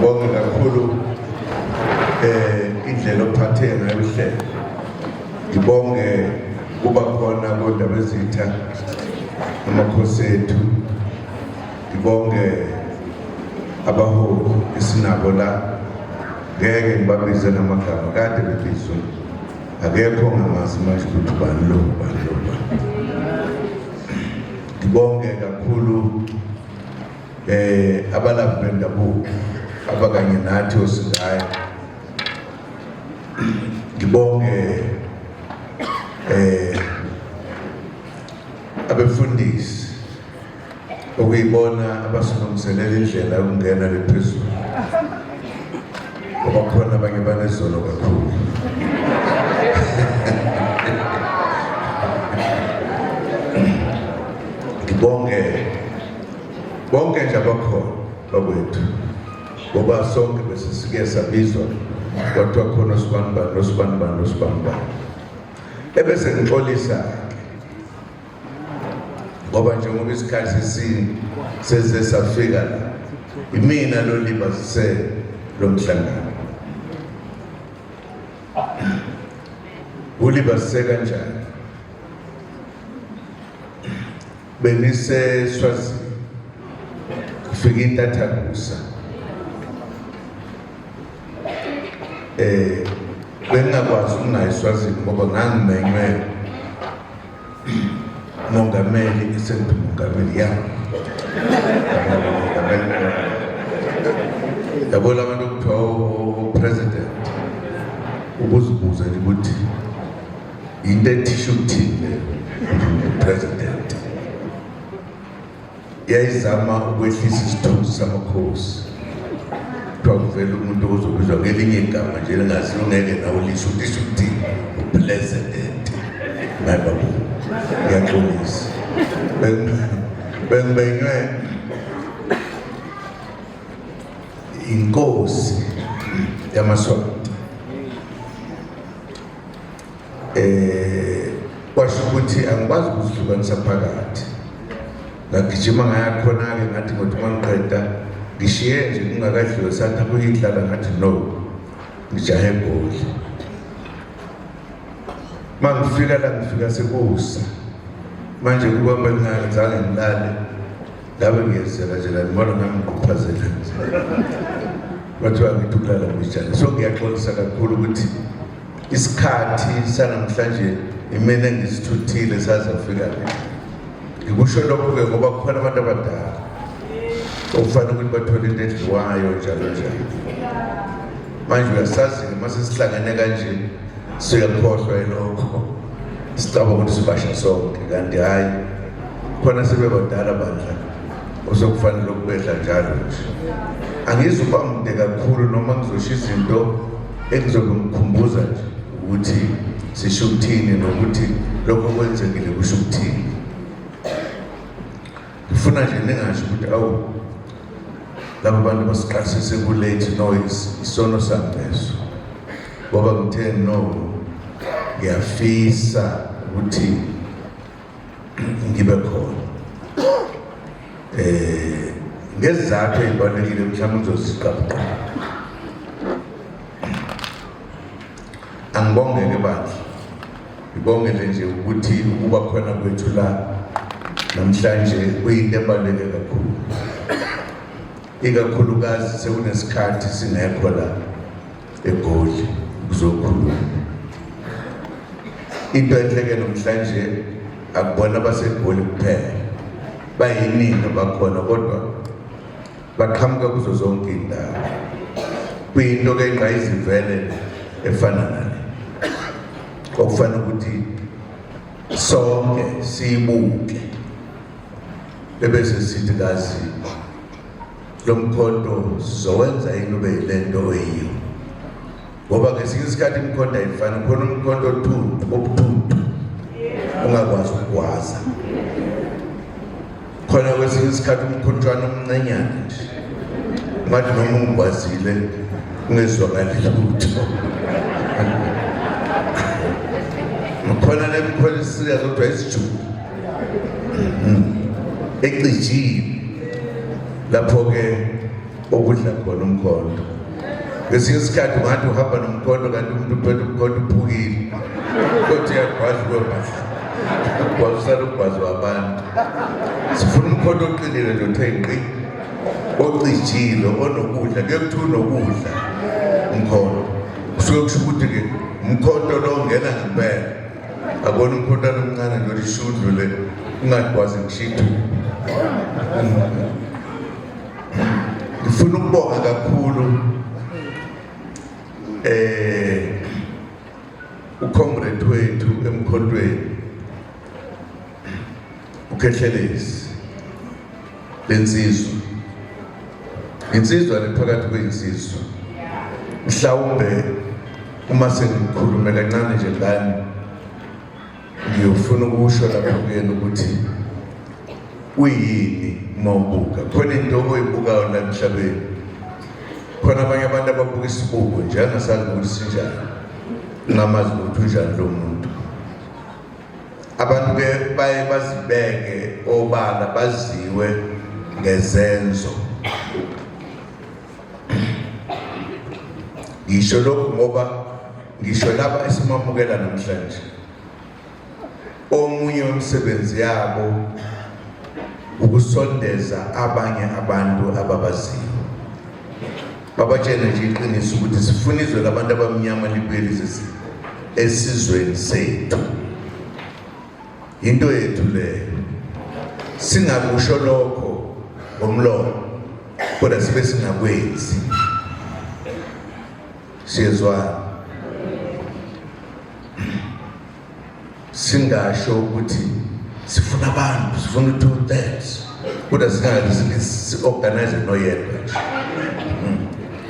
Ngibonge kakhulu indlela ophathe ngayo uhlelo. Ngibonge kuba khona koNdabezitha amakhosi ethu. Ngibonge abaholi esinabo la, ngeke ngibabize ngamagama kade bebizwe, akekho ongamazi manje ukuthi ubani lo, ubani lo, ubani. Ngibonge kakhulu abalaphi bendabuko abakanye nathi osingayo. Ngibonge abefundisi okuyibona abasilungiselela indlela yokungena lephezulu, ngoba khona abanye banezono kakhulu. Ngibonge bonke nje abakhona bakwethu, ngoba sonke besisike sabizwa kwathiwa khona osibanibani nosibanibani nosibanibani. Ebese ngixolisa-ke ngoba njengoba isikhathi sesize safika la, imina lo libazise lo mhlangano. Ulibazise kanjani? BengiseSwazini kufika intathakusa, bengingakwazi ukungayi eSwazini ngoba ngangimenywe mongameli, esengithi mongameli ya mongameli, yabo labantu okuthiwa o-president, ubuzibuza nje ukuthi into ethisha ukuthini leyo president. Yayizama ukwehlisa isithunzi samakhosi, kuthiwa kuvela umuntu ozobizwa ngelinye igama nje lingazi ungeke nawe ulisho ukuthi isho ukuthini upresident. Hayi babu, ngiyaxolisa, bengibenywe inkosi yamaSwati. Kwasho ukuthi angikwazi ukuzihlukanisa phakathi. Ngagijima ngaya khona-ke, ngathi ngothi uma ngiqeda ngishiye nje kungakadliwe, sathi kuyindlala, ngathi no, ngijahe eGoli. Uma ngifika la ngifika sekusa manje, kuba bengingazange ngilale, ngabe ngiyezela nje la, ngibona nami ngikhuphazela nje, kwathiwa ngithi ukulala mbijana. So ngiyaxolisa kakhulu ukuthi isikhathi sanamhlanje imina engisithuthile sazafika le. Ngikusho lokhu-ke ngoba kukhona abantu abadala okufanele ukuthi bathole into edliwayo njalo njalo. Manje uyasazi-ke uma sesihlangene kanje siyakhohlwa yilokho, sicabanga ukuthi sibasha sonke, kanti hhayi, khona sebebadala bandla osekufanele ukubedla njalo nje. Angizukuba mude kakhulu noma ngizosho izinto engizobe ngikhumbuza nje ukuthi sisho ukuthini nokuthi lokho kwenzekile kusho ukuthini. Ngifuna nje ningasho ukuthi awu laba bantu basiqalisise ku-late noise, isono sami leso, ngoba ngithe no, ngiyafisa ukuthi ngibe khona ngezizathu ey'balulekile, mhlawumbe ngizoziqabuqa. Angibongeke bandla, ngibongele nje ukuthi ukuba khona kwethu la namhlanje kuyinto ebaluleke kakhulu, ikakhulukazi sekunesikhathi singekho la eGoli kuzokhuluma. Into enhle-ke namhlanje akubona abaseGoli kuphela, bayiningi abakhona, kodwa baqhamuka kuzo zonke iy'ndawo. Kuyinto-ke engqayizivele efana nale okufanele ukuthi sonke siyibuke, ebese sithi kazi lo mkhonto sizowenza yini ube yilento oyiyo, ngoba ngesinye isikhathi imikhonto ayifani. Khona umkhonto othuntu obuthuntu ungakwazi ukugwaza khona, kwesinye isikhathi umkhontshwana omncenyana nje ungathi noma ungigwazile ungezwakali lutho. Khona le mkhonto isika kodwa isijula ecijile, lapho-ke Okudla khona umkhonto. Ngesinye isikhathi ungathi uhamba nomkhonto kanti umuntu uphethe umkhonto uphukile. Kodwa uyagwaza kwebhahla. Ugwaza usale ugwazwa abantu. Sifuna umkhonto oqinile nje othe ngqi. Ocijile onokudla kuye kuthiwa unokudla umkhonto. Kusuke kusho ukuthi-ke umkhonto lo ungena ngempela. Akona umkhontana omncane nje olishudlu le ungagwazi ngisho ithuba. Ngifuna ukubonga kakhulu ucomrade wethu emkhontweni uKhehlelezi lensizwa insizwa lephakathi kweyinsizwa mhlawumbe uma sengikhulume kancane nje ngani ngiyofuna ukusho lapho kuyena ukuthi uyini uma ubuka khona into oyibukayo la emhlabeni khona abanye abantu ababuka isibuko nje angasazi ukuthi sinjani ungamazi ukuthi unjani lo muntu abantu ke baye bazibeke obala baziwe ngezenzo ngisho lokhu ngoba ngisho laba esimamukela namhlanje omunye wemisebenzi yabo ukusondeza abanye abantu ababaziyo babatshele nje iqiniso ukuthi sifuna izwe labantu abamnyama libuyele esizweni sethu into yethu leyo singakusho lokho ngomlomo kodwa sibe singakwenzi siyezwana singasho ukuthi sifuna abantu sifuna u-2/3 kodwa singaze si-organize noyedwa nje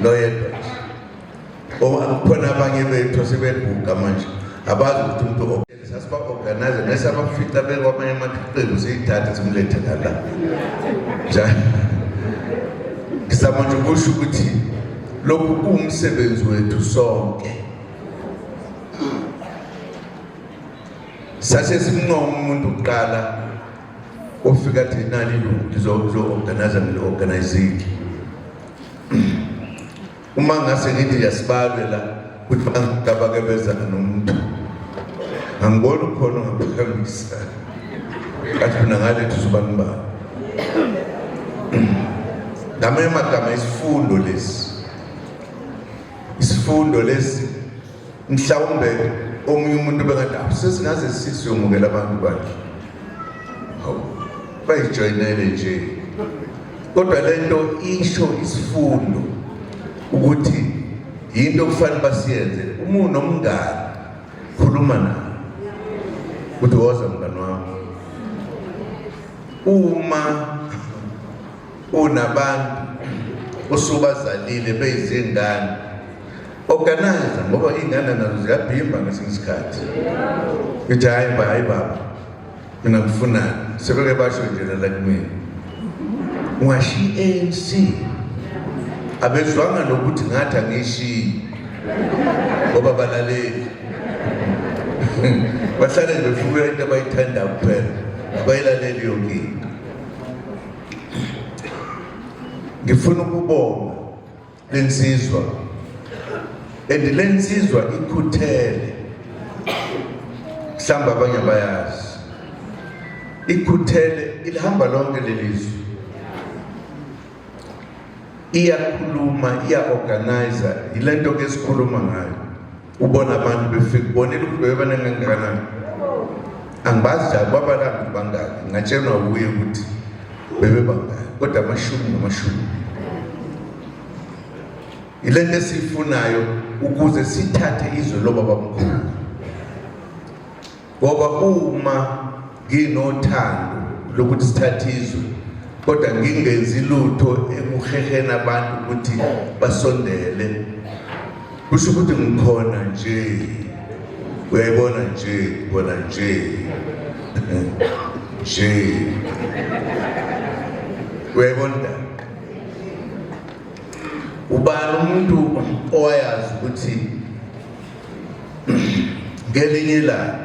noyedwa nje khona abanye bethu asebeguga manje abazi ukuthi umuntu sasiba-organize nesabafica bekwamanye amaqembu siyithathe simlethe ngala njani ngizama nje ukusho ukuthi lokhu kuwumsebenzi wethu sonke sase simncoma umuntu kuqala ofika athi nali ilungu lizo-organize ngili-organizile uma ngase ngithi yasibalwe la ukuthi bangabake beza nomuntu angiboni ukhona ongaphakamisa kathi mina ngalethu uzubani bani ngamanye amagama isifundo lesi isifundo lesi mhlawumbe omunye umuntu bengathi awu sesingaze sisiyomukela abantu bakhe hawu bayijoyinele nje kodwa lento isho isifundo ukuthi yinto okufanele basiyenze uma unomngani khuluma naye ukuthi woza mngani wami uma unabantu osubazalile beyizingane organize ngoba iy'ngane nazo ziyabhimba ngesinye isikhathi ngithi hhayi ba hayi baba mina ngifunani sebeke basho nje la kumina ungashiya i-ANC abezwanga nokuthi ngathi angiyishiyi ngoba balaleli bahlale nje befuna into abayithandayo kuphela abayilaleli yonke into ngifuna ukubonga lensizwa and lensizwa ikhuthele mhlawumbe abanye bayazi ikhuthele ilihamba lonke lelizwe iyakhuluma iya-organizer yile nto ke esikhuluma ngayo ubona abantu befika ubonile ukuthi bebebaningi kangakanani angibazi njalo babalanga bangaki ngatshelwa wuye ukuthi bebebangaki kodwa amashumi ngamashumi ile nto esiyifunayo ukuze sithathe izwe lobabamkhulu ngoba uma nginothando lokuthi sithathe izwe kodwa ngingenzi lutho ekuheheni abantu ukuthi basondele kusho ukuthi ngikhona nje uyayibona nje bona nje nje uyayibona ubani umuntu owayazi ukuthi ngelinye ilanga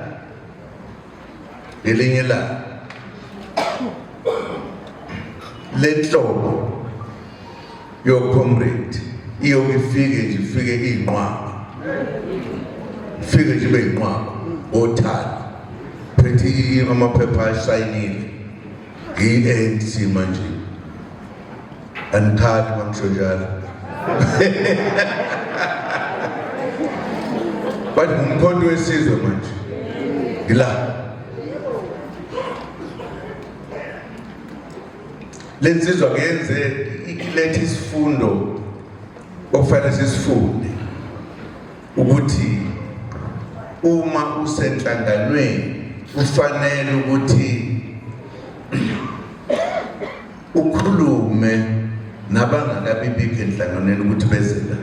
ngelinye ilanga lenhlobo Yo comrade, iyoke ifike nje, ifike iyinqwaba, ifike nje ibe yinqwaba othando, phethe amaphepha ashayinile, ngiyi-ANC manje. Anikhali mangisho njalo, bathi ngumkhonto wesizwe manje, ngila lensizwa kuyenze ilethe isifundo okufanele sisifunde, ukuthi uma usenhlanganweni kufanele ukuthi ukhulume nabangakabibikho enhlanganweni ukuthi beze la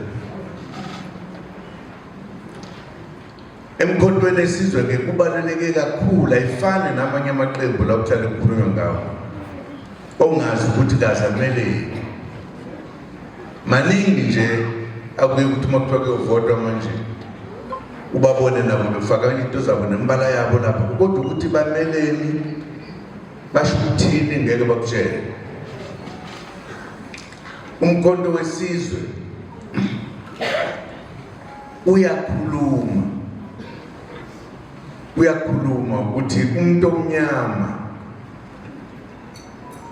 emkhontweni esizwe. Ke kubaluleke kakhulu, ayifani namanye amaqembu la kuhlale kukhulunywa ngawo, ongazi ukuthi kaze ameleni. Maningi nje akuye ukuthi uma kuthiwa kuyovotwa manje, ubabone nabo befaka into zabo nemibala yabo lapha, kodwa ukuthi bameleni, basho ukuthini, ngeke bakutshele. Umkhonto wesizwe uyakhuluma, uyakhuluma ukuthi umuntu omnyama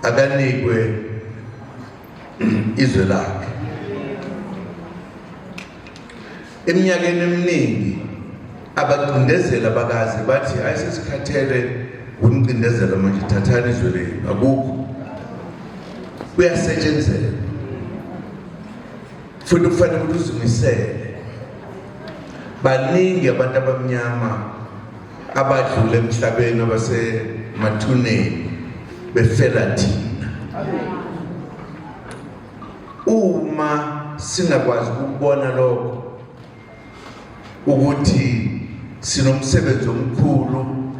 akanikwe izwe lakhe. Eminyakeni eminingi abacindezela bakaze bathi ayisesikhathele ukunicindezela manje, thathani izwe lenu. Akukho, kuyasetshenzela futhi kufanele ukuthi uzimisele. Baningi abantu abamnyama abadlule emhlabeni, abasemathuneni befela thina. Uma singakwazi ukubona lokho, ukuthi sinomsebenzi omkhulu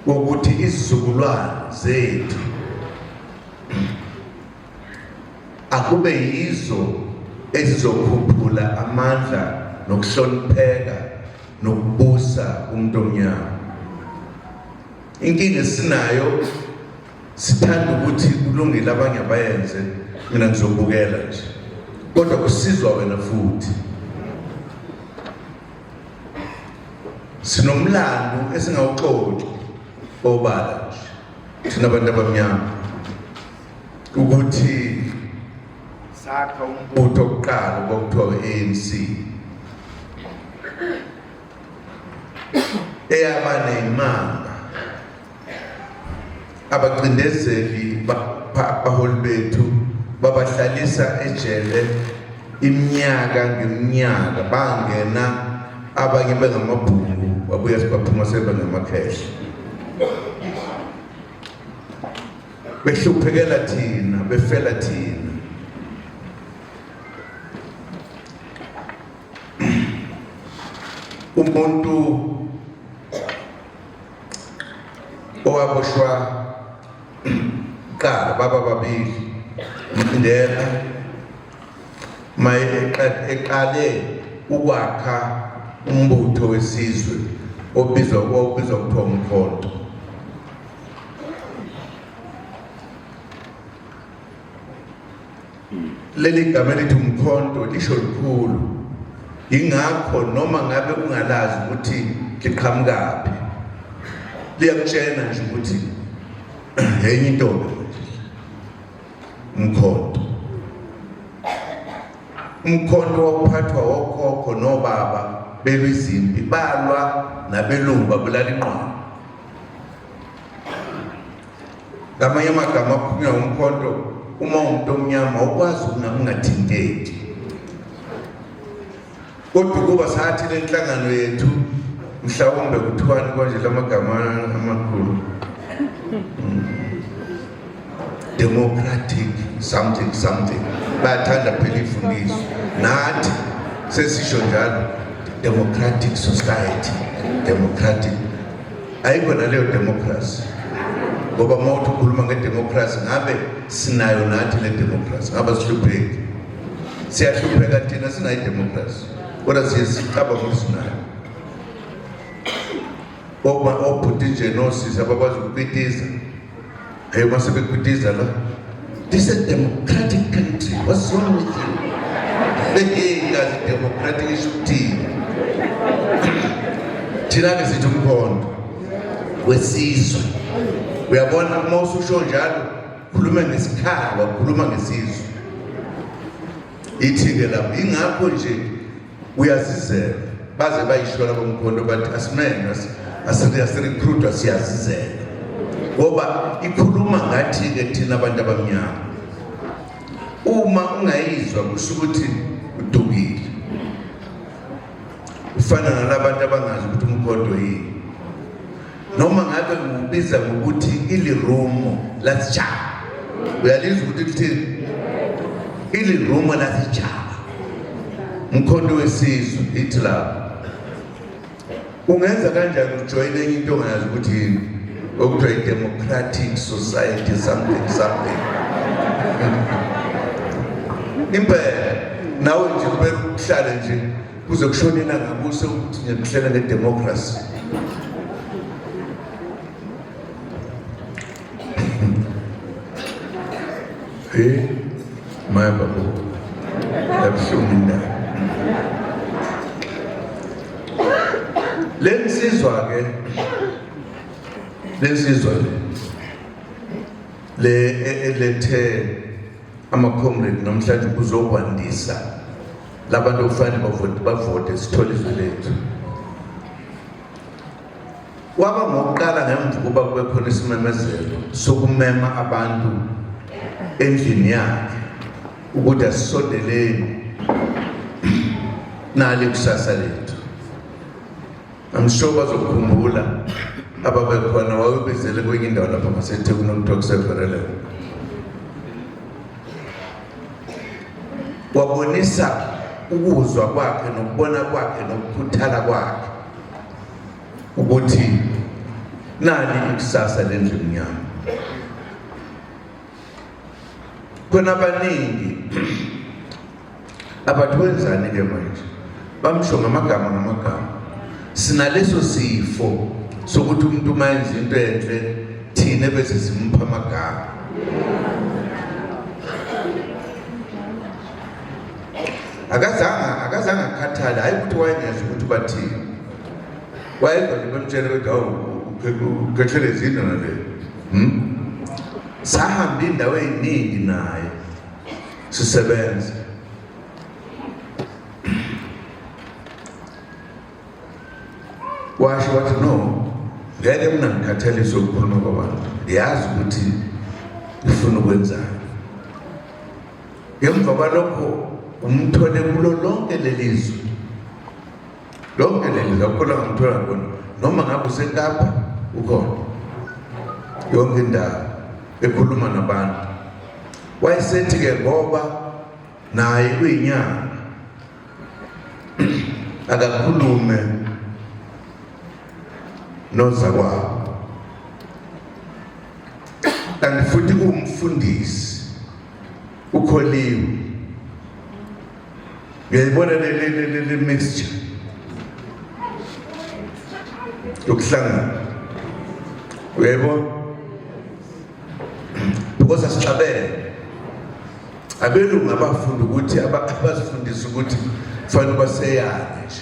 wokuthi izizukulwane zethu akube yizo ezizokhuphula amandla nokuhlonipheka nokubusa umuntu omnyama. Inkinga esinayo, sithanda ukuthi kulungile, abanye abayenze, mina ngizobukela nje, kodwa kusizwa wena futhi. Sinomlando esingawuxoxi obala nje thina abantu abamnyama, ukuthi sakha umbutho okuqala kwakuthiwa i-ANC, eyaba neyimanga abacindezeli baholi bethu, babahlalisa ejele iminyaka ngeminyaka. Bangena abanye bengamabhungu, babuya baphuma sebengamakhehla, behluphekela thina, befela thina. Umuntu owaboshwa qala baba babili, Mandela, maye eqale ukwakha umbutho wesizwe obizwa, owawubizwa kuthiwa umkhonto. Leli gama elithi umkhonto lisho lukhulu, ingakho noma ngabe ungalazi ukuthi liqhamukaphi, liyakutshena nje ukuthi enye into umkhonto. Umkhonto wawuphathwa wokhokho nobaba belwa izimpi, balwa nabelungu, babulala inqwaba. Ngamanye amagama akhulunywa umkhonto, uma umuntu omnyama awukwazi ungathinteki. Kodwa ukuba sathi le nhlangano yethu, mhlawumbe kuthiwani konje lamagama amakhulu, democratic something something, bayathanda phela ifundiso, nathi sesisho njalo, democratic society, democratic. Ayikho naleyo democracy, ngoba uma uthi ukhuluma ngedemocracy, ngabe sinayo nathi le democracy, ngabe sihlupheki. Siyahlupheka thina sinayo idemocracy, kodwa siye sicabanga ukuthi sinayo. Obhuti nje nosisi abakwazi ukupitiza, hey, uma sebekupitiza la This is a democratic country. What's wrong with you? Hey, kazi democratic isho ukuthini? Thina-ke sithi umkhondo wesizwe. Uyabona uma ususho njalo khuluma ngesikhala, khuluma ngesizwe. Ithi-ke lapho ingakho nje uyazizela baze bayisho labo mkhonto bathi asimenywa asirecruitwa siyazizela ngoba ikhuluma ngathi-ke thina abantu abamnyama uma ungayizwa kusho ukuthi udukile ufana nalabantu abangazi ukuthi umkhonto yini noma ngabe ngiwubiza ngokuthi ilirumo lasitshaba uyalizwa ukuthi lithini ilirumo lasitshaba mkhonto wesizwe ithi lapho ungenza kanjani ujoyine enye into ongayazi ukuthi yini okuthiwa i-democratic society something something impela nawe nje kumele uhlale nje kuze kushone ilanga kuse ukuthi ngikuhlela ngedemocracy Hey, maya babo. Yabuhlungu indaba. Le nsizwa ke le nsizwa le le elethe ama comrade namhlanje kuzokwandisa labantu okufanele bavote bavote sithole izwe lethu waba ngokuqala ngemva kuba kube khona isimemezelo sokumema abantu endlini yakhe ukuthi asisondeleni nali kusasa lethu. I'm sure bazokhumbula ababekhona wawubizele kwenye indawo lapha ngaseThekwini okuthiwa kuseVerelen. Wabonisa ukuzwa kwakhe nokubona kwakhe nokukhuthala kwakhe ukuthi nali ikusasa lendlu emnyama. Khona abaningi abathi wenzani ke manje bamsho ngamagama ngamagama sinaleso sifo sokuthi umuntu uma enza into enhle thina bese simpha amagama akazange akazange akhathale hayi ukuthi wayengezwa ukuthi bathini wayezwa nje bemtshela ukuthi awu ukhethelezi yini yona le hmm? Sahamba indawo eziningi naye sisebenza. Washo wathi no, ngeke mina ngikhathaliswe ukukhuluma kwabantu. Ngiyazi ukuthi ngifuna ukwenzani. Ngemva kwalokho umthole kulo lonke lelizwe. Lonke leli akukho la ngithola khona noma ngabe useKapa ukhona yonke indawo ekhuluma nabantu wayesethi-ke ngoba naye uyinyanga akakhulume nozakwabo kanti futhi uwumfundisi ukholiwe Uyayibona le le le le mixture yokuhlangana. Uyayibona? Because asixabene. Abelungu abafunda ukuthi abazifundisa ukuthi kufanele baseyane nje.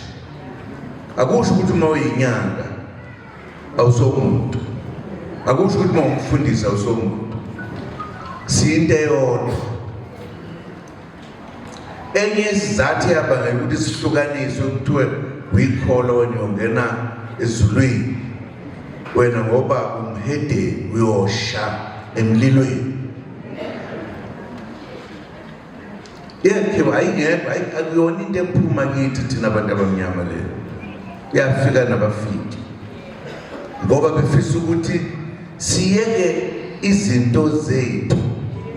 Akusho ukuthi uma uyinyanga awusomuntu. Akusho ukuthi uma umfundisi awusomuntu. Siyinto eyodwa. Enye isizathu eyabangela ukuthi sihlukaniswe kuthiwe uyikholo wena uyongena ezulwini wena ngoba umhedeni uyosha emlilweni yekhiwa ayingekho akuyona into ephuma kithi thina abantu abamnyama leyo yafika nabafiki ngoba befisa ukuthi siyeke izinto zethu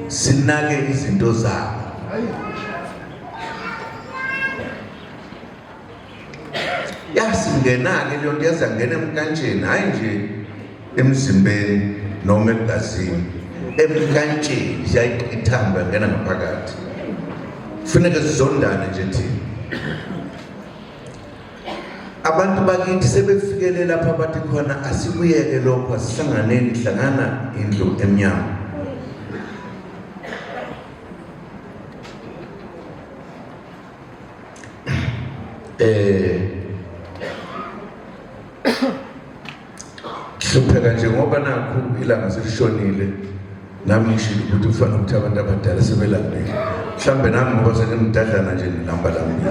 sinake izinto zabo yasingena-ke leyo nto yaze yangena emkantsheni hhayi nje emzimbeni noma egazini emkantsheni siyayithamba yangena ngaphakathi kufuneka sizondane nje thina Abantu bakithi sebefikele lapha bathi khona asikuyeke lokho asihlanganeni hlangana indlu emnyama. Hlupheka nje ngoba nakhu ilanga selishonile, nami ngishilo ukuthi kufanele ukuthi abantu abadala sebelambile, mhlawumbe nami ngoba sengimdadlana nje ngilamba lambile.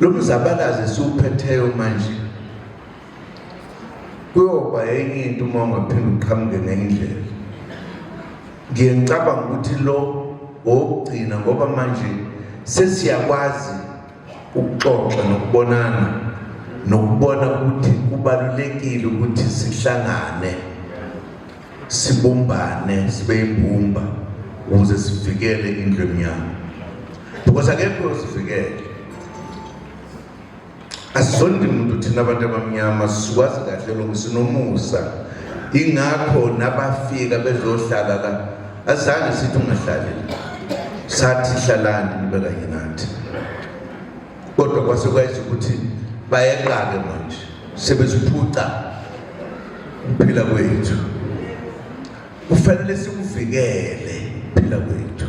Lo mzabalazo esiwuphetheyo manje kuyoba enye into uma ungaphinde uqhamuke ngenye indlela. Ngiye ngicabanga ukuthi lo owokugcina, ngoba manje sesiyakwazi ukuxoxa nokubonana nokubona ukuthi kubalulekile ukuthi sihlangane, sibumbane, sibe imbumba ukuze sivikele indlu emnyama, because akekho osivikele. Asizondi muntu thina abantu abamnyama, sikwazi kahle lokhu, sinomusa. Ingakho nabafika bezohlala la azange sithi ungahlali la, sathi hlalani nibe kanye nathi, kodwa kwase kwayiza ukuthi bayeqa-ke manje sebesiphuca ukuphila kwethu. Kufanele sikuvikele ukuphila kwethu.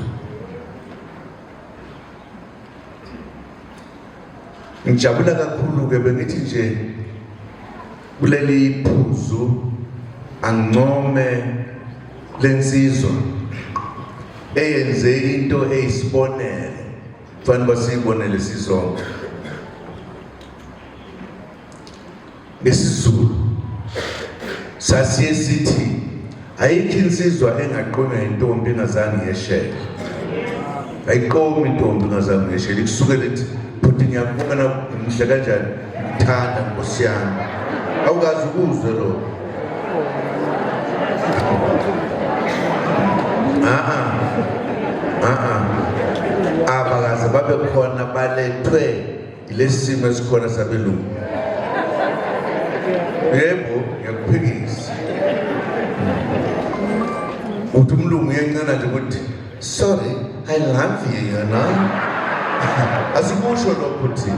Ngijabula kakhulu-ke, bengithi nje kuleli phuzu angincome lensizwa eyenze into eyisibonelo, kufanele uba siyibonele sisonke. NgesiZulu sasiye sithi ayikho insizwa engaqonywa intombi ingazange yeshele. Ayiqomi intombi ingazange yeshele, ikusukela ithi bhuti ngiyakubona muhle kanjani, ngithanda nkosi yami. Awukazi ukuzwe lo. Abakaze babe khona, balethwe lesi simo esikhona sabelungu. Yebo, ngiyakuphikisa. Uthi umlungu uyancana nje ukuthi sorry, I love you, you know. Asikusho lokho thina.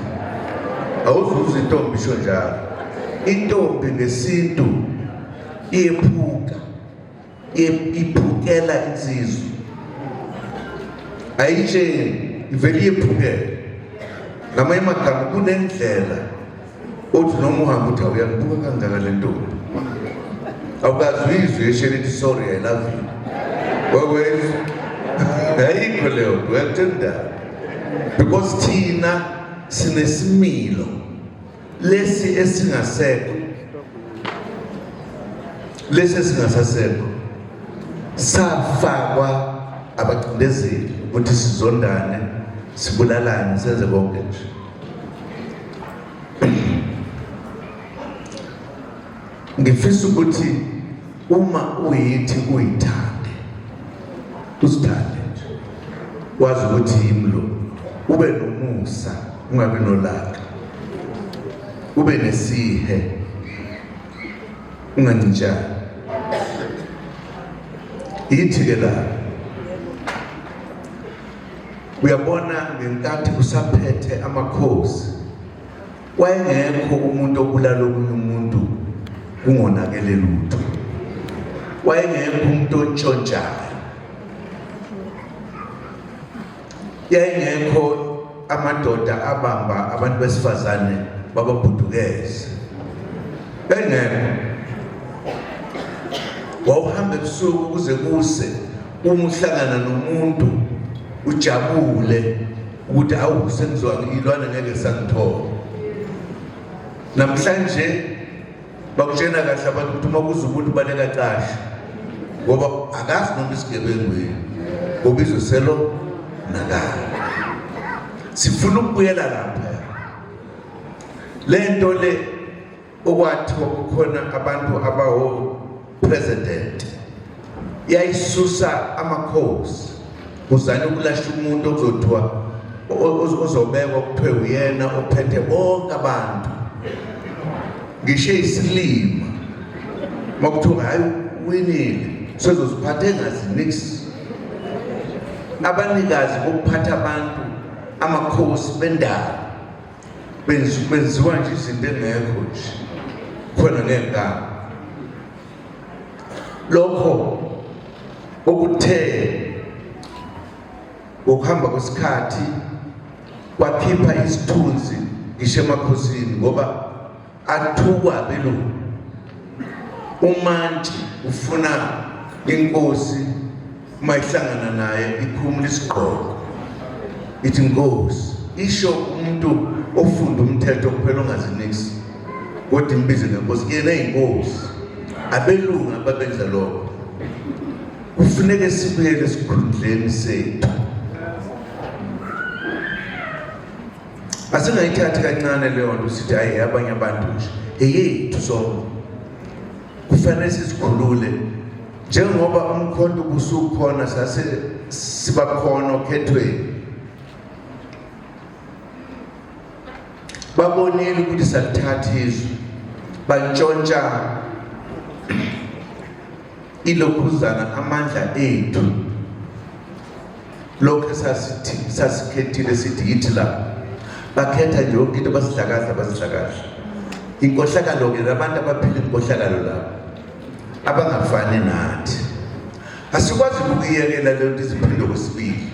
Awuzuza intombi isho njalo. Intombi ngesintu iyephuka, iphukela insizwa, ayitsheni, ivele iyephukela. Ngamanye amagama kunendlela othi noma uhamba uthi awuyangibuka kangaka le ntombi, awukazi uyizwe eshela ithi sorry, I love you. Wakwezwa ayikho leyo nto, uyakuthendana, because thina sinesimilo lesi esingasekho, lesi esingasasekho safakwa abacindezeli ukuthi sizondane, sibulalane, senze konke nje. Ngifisa ukuthi uma uyithi uyithande, uzithande nje, wazi ukuthi yimi lo, ube nomusa, ungabi nolaka, ube nesihe, ungancintshani. Yithi-ke la, uyabona ngenkathi kusaphethe amakhosi wayengekho umuntu obulala omunye umuntu kungonakele lutho, wayengekho umuntu ontshontshayo, yayingekho amadoda abamba abantu besifazane bababhudukeze, yayingekho. Wawuhamba ebusuku kuze kuse, uma uhlangana nomuntu ujabule ukuthi awu sengizwa ilwane ngeke sangithola. Namhlanje bakutshena kahle abantu ukuthi uma kuza umuntu baleka casha, ngoba akazi noma isigebengu yini, ngoba izoselo nakala. Sifuna ukubuyela lapha le nto le okwathiwa kukhona abantu abawo president, yayisusa amakhosi kuzane ukulahla umuntu okuzothiwa ozobekwa kuthiwe uyena ophethe bonke abantu, ngisho isilima makuthiwa hayi winile sezoziphatha engazi nix. Abanikazi bokuphatha abantu, amakhosi bendawo, benziwa nje izinto engekho nje. Khona ngegama lokho okuthe ngokuhamba kwesikhathi kwakhipha isithunzi ngisho emakhosini ngoba athukwa abelungu. Umantshi ufuna inkosi uma ihlangana naye ikhumula isigqoko ithi nkosi, isho umuntu ofunda umthetho kuphela ongaziniksi, kodwa imbize ngenkosi, yena eyinkosi. Abelungu ababenza lokho. Kufuneke sibuyele esikhundleni sethu. Asingayithathi kancane leyo nto sithi hayi abanye abantu nje, eyethu sonke. Kufanele sizikhulule njengoba umkhonto ubusukhona, sase sibakhona okhethweni. Babonile ukuthi salithatha izwe, bantshontsha ilokhuzana amandla ethu, lokho esasithi sasikhethile sithi yithi la. Bakhetha nje yonke into, basidlakadla, basidlakadla. Inkohlakalo-ke, labantu abaphila inkohlakalo labo abangafani nathi, asikwazi ukuyekela leyo nto iziphinde kwesibili.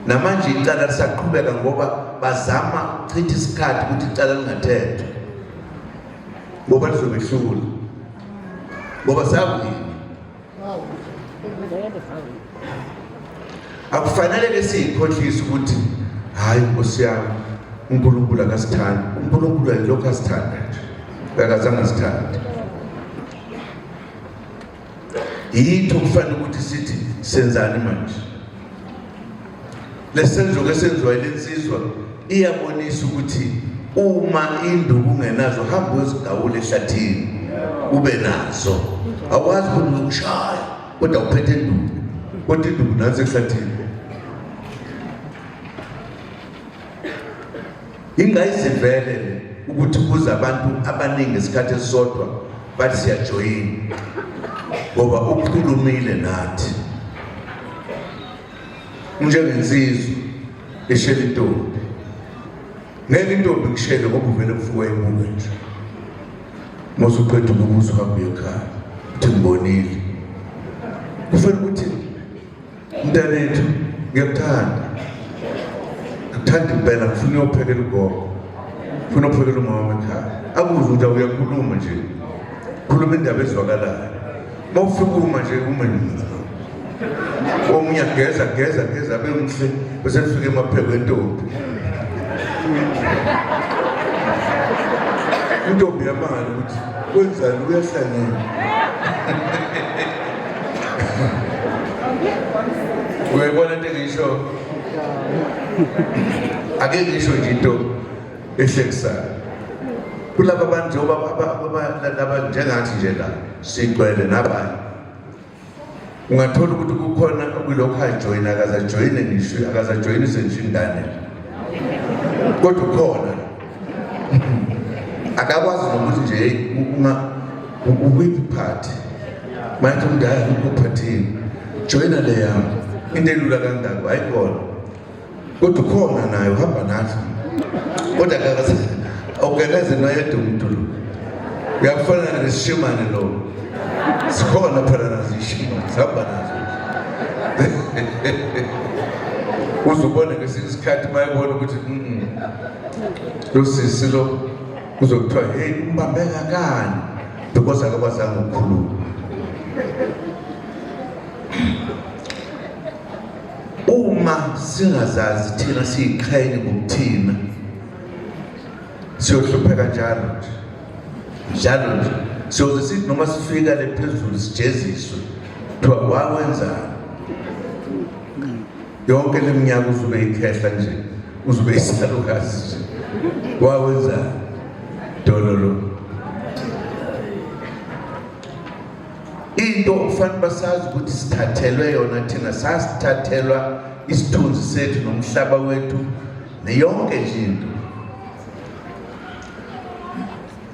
Namanje icala lisaqhubeka ngoba bazama ukuchitha isikhathi ukuthi icala lingathethwa ngoba lizobehlula, ngoba sawina. Akufanele ke siyikhohlise ukuthi hayi Nkosi yami, uNkulunkulu akasithandi. UNkulunkulu ayilokhu asithanda nje, akazange asithande. Yitho kufanele ukuthi sithi senzani manje. Lesenzo ke senziwa lensizwa iyabonisa ukuthi uma induku ungenazo, hamba uyozigawula ehlathini ube nazo. Awazi ukuthi uzokushaya kodwa uphethe induku, kodwa induku nansi ehlathini. Ingayizivele le ukuthi kuze abantu abaningi ngesikhathi esisodwa bathi siyajoyina, ngoba ukhulumile nathi njengensizwa eshela intombi. Ngeke intombi kushele ngoba uvele kufuka ibuke nje, mose uqeda ukubuza uhambe uye ekhaya uthi ngibonile. Kufanele ukuthi mntanethu ngiyakuthanda, ngikuthanda impela, ngifuna uyophekela ugogo, ngifuna uyophekela umama ekhaya. Akuzwe ukuthi uyakhuluma nje, khuluma indaba ezwakalayo. Uma ufika uma nje uma nje omunye ageza geza geza abe muhle, bese kufika emapheko entombi. Intombi yamali ukuthi kwenzani, uyahlanyela. Uyayibona into engisho? Ake ngisho nje into ehlekisayo kulaba bantu, njengoba laba njengathi nje la sigcwele nabanye, ungathola ukuthi kukhona okulokhu ajoyina, akazajoyine ngisho, akazajoyinise ngisho ingane, kodwa ukhona, akakwazi nokuthi nje uma ukwiphi party. Manje umuntu hayi ukuphathini, joyina le yami, into elula kangako hayi khona, kodwa ukhona naye uhamba nathi, kodwa awugeleze noyedwa umuntu lo. Uyakufana nesishimane lo, sikhona phela nazo ishimane, sihamba nazo. Uze ubone ngesinye isikhathi uma ebona ukuthi lo sisi lo kuzokuthiwa hey umbambe ngakani, because akakwazanga ukukhuluma. Uma singazazi thina siyiqhenye ngokuthina, siyohlupheka njalo nje, njalo nje. Siyoze sithi noma sifika le phezulu sijeziswe, kuthiwa wawenzani yonke le minyaka, uzube ikhehla nje, uzube isalukazi nje, wawenzani dololo. Into okufanele basazi ukuthi sithathelwe yona thina, sasithathelwa isithunzi sethu nomhlaba wethu neyonke nje into.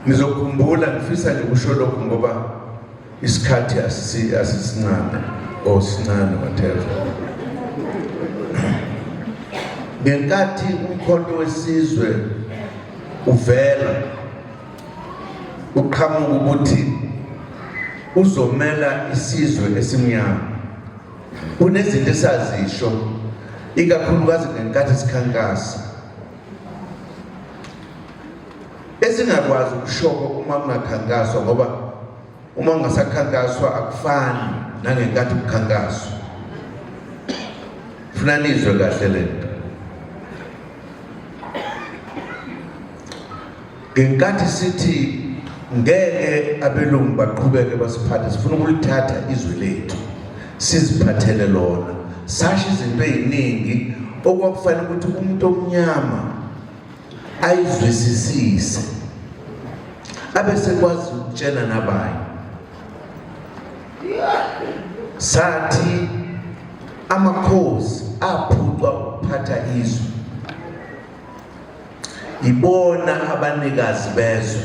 Nizokhumbula, ngifisa nje ukusho lokhu ngoba isikhathi asisincane or sincane, whatever. Ngenkathi umkhonto wesizwe uvela Uqhamuka ukuthi uzomela isizwe esimnyama. Kunezinto esazisho ikakhulukazi ngenkathi sikhankasa esingakwazi ukushoko uma kungakhankaswa, ngoba uma kungasakhankaswa akufani nangenkathi kukhankaswa. Funa nizwe kahle lento. Ngenkathi sithi ngeke abelungu baqhubeke basiphathe, sifuna ukulithatha izwe lethu siziphathele lona, sasho izinto eziningi okwakufanele ukuthi umuntu omnyama ayizwisisise abe sekwazi ukutshela nabanye. Sathi amakhosi aphucwa ukuphatha izwe, ibona abanikazi bezwe,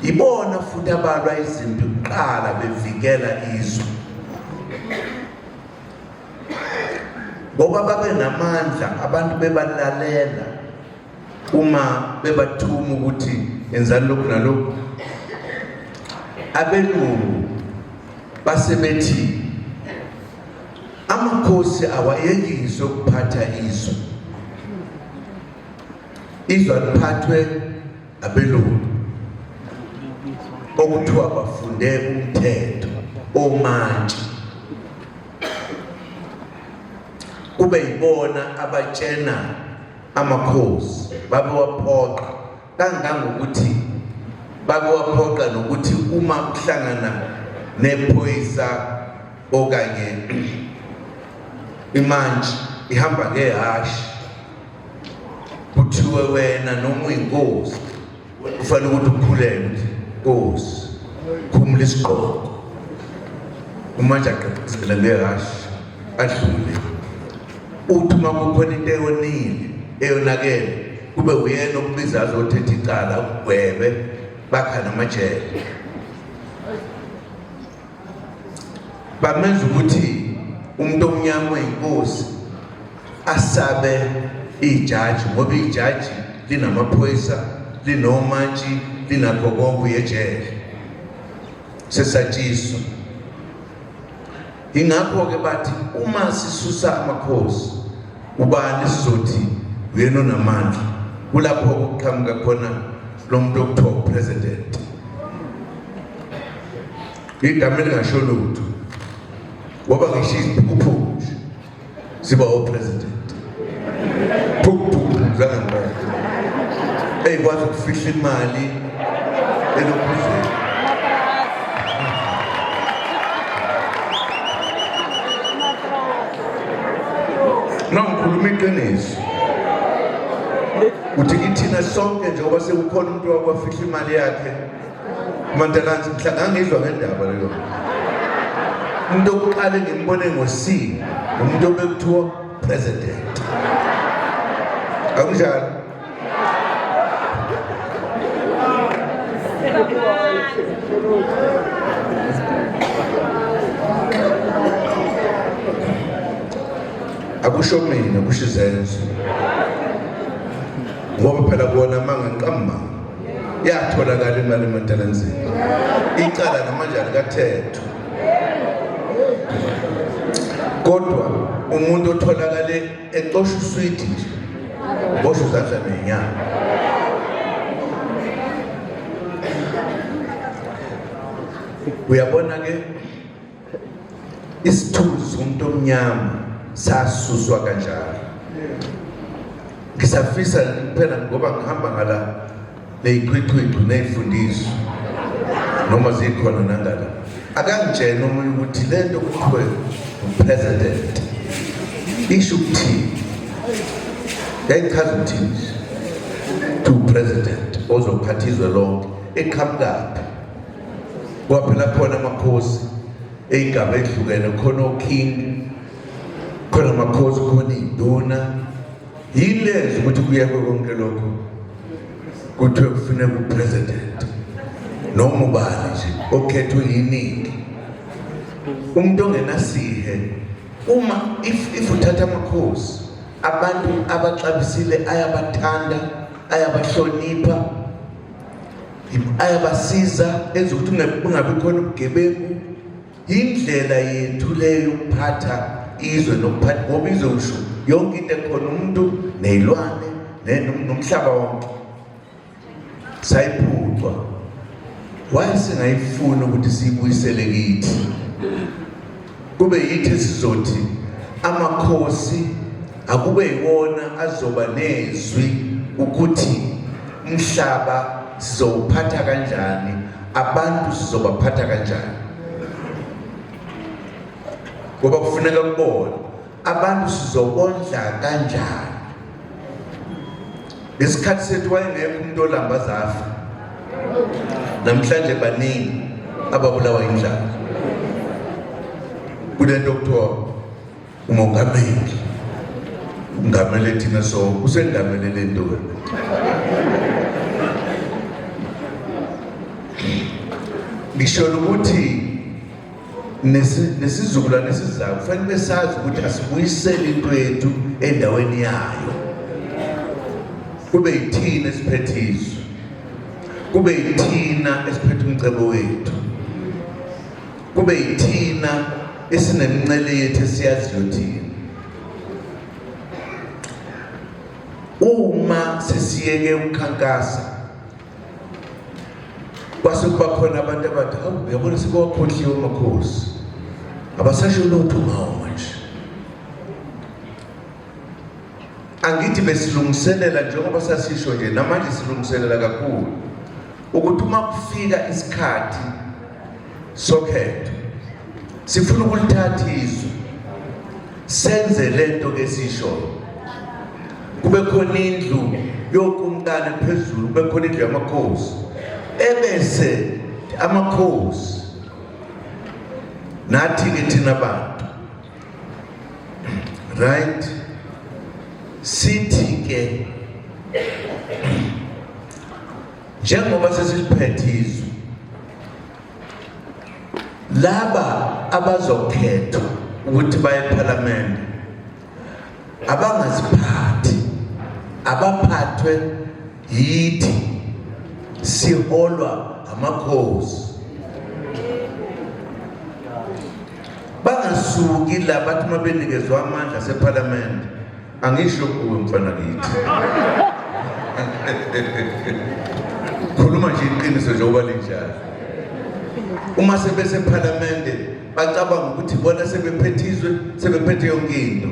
ibona futhi abalwa izimpi kuqala bevikela izwe, ngoba babe namandla, abantu bebalalela uma bebathuma ukuthi yenzani lokhu nalokhu. Abelungu base bethi amakhosi awayekiswe ukuphatha izwe, izwe aliphathwe abelungu okuthiwa bafunde umthetho, omantshi kube yibona abatshena amakhosi, babewaphoqa kangangokuthi babewaphoqa nokuthi uma kuhlangana nephoyisa okanye imantshi ihamba ngehhashi, kuthiwe wena noma uyinkosi kufanele ukuthi ukhuleke ukuthi nkosi khumula isigqoko, umantshi agqigqizele ngehhashi adlule. Uthi uma kukhona into eyonile eyonakele kube uyena okubiza azothetha icala akugwebe, bakha namajele. Bamenza ukuthi umuntu omnyama oyinkosi asabe ijaji, ngoba ijaji linamaphoyisa, linomantshi, linakho konke, uyejele sesatshiswa. Ingakho-ke bathi uma sisusa amakhosi, ubani sizothi uyena onamandla? Kulapho kuqhamuka khona lo muntu okuthiwa upresident, igama elingasho lutho, ngoba ngisho iziphukuphuku nje ziba opresident, phukuphuku zangempela eyikwazi ukufihla imali elokhuzeni. No, ngikhuluma iqiniso. Uthi kithina sonke njengoba sekukhona umuntu wakwafihla imali yakhe Mantalanzi, mhla ngangizwa ngendaba leyo. Umuntu oqale ngimbone ngo-C umuntu obekuthiwa president. Akunjalo? Akusho mina, kusho izenzo. Ngoba phela kuwona amanga ngiqamba. Yatholakala imali eMantalanzini. Icala namanje alikathethwa. Kodwa umuntu otholakale ecosha uswidi nje, boshwa izandla ney'nyawo. Uyabona ke isithunzi somuntu omnyama sasuswa kanjalo. Ngisafisa kuphela ngoba ngihamba ngala neyiqhwiqhwiqhwi neyifundiso noma zikhona nangala, akangitshena omunye ukuthi le nto kuthiwe upresident isho ukuthini, yayichaza ukuthini to president ozophatha izwe lonke, eqhamukaphi? Kwaphela khona amakhosi eyigaba ehlukene, khona oking, khona amakhosi, khona iy'nduna. Yini lenza ukuthi kuyekwe konke lokho kuthiwe kufuneka upresident noma ubani nje okhethwe yiningi, umuntu ongenasihe? Uma if uthatha amakhosi, abantu abaxabisile ayabathanda, ayabahlonipha. Ayabasiza, enza ukuthi kungabi khona ubugebengu. Indlela yethu leyo yokuphatha izwe nokuphatha, ngoba izwe usho yonke into ekhona, umuntu ney'lwane nomhlaba wonke. Sayiphucwa, wayesingayifuni ukuthi siyibuyisele kithi, kube yithi esizothi amakhosi akube yiwona azoba nezwi ukuthi umhlaba sizowuphatha kanjani, abantu sizobaphatha kanjani, ngoba kufuneka kubona abantu sizobondla kanjani. Ngesikhathi sethu wayengekho umuntu olamba zafa, namhlanje baningi ababulawa indlala. Kunento okuthiwa umongameli ungamele thina sonke, usengamele le nto. Ngisho ukuthi nesizukulwane esizayo kufanele besazi ukuthi asibuyisele into yethu endaweni yayo, kube yithina esiphethe izwe, kube yithina esiphethe umcebo wethu, kube yithina esinemincele yethu esiyaziyo thina. Uma sesiyeke ukukhankasa, kwase kuba khona abantu abathi, hawu, uyabona sebewakhohliwe amakhosi, abasasho lutho ngawo manje. Angithi besilungiselela njengoba sasisho nje, namanje silungiselela kakhulu ukuthi uma kufika isikhathi sokhetho sifuna ukulithatha izwe, senze lento ke sisho, kube khona indlu yokumkani phezulu, kube khona indlu yamakhosi, ebese amakhosi nathi ke thina bantu, right, sithi ke njengoba sesiliphethe izwe, laba abazokhethwa ukuthi baye ePhalamende abangaziphathi, abaphathwe yithi, siholwa amakhosi. Bangasuki la bathi uma benikezwa amandla sephalamende. Angisho kuwe mfana kithi, khuluma nje iqiniso njengoba linjalo. Uma sebesephalamende bacabanga ukuthi bona sebephethe izwe, sebephethe yonke into.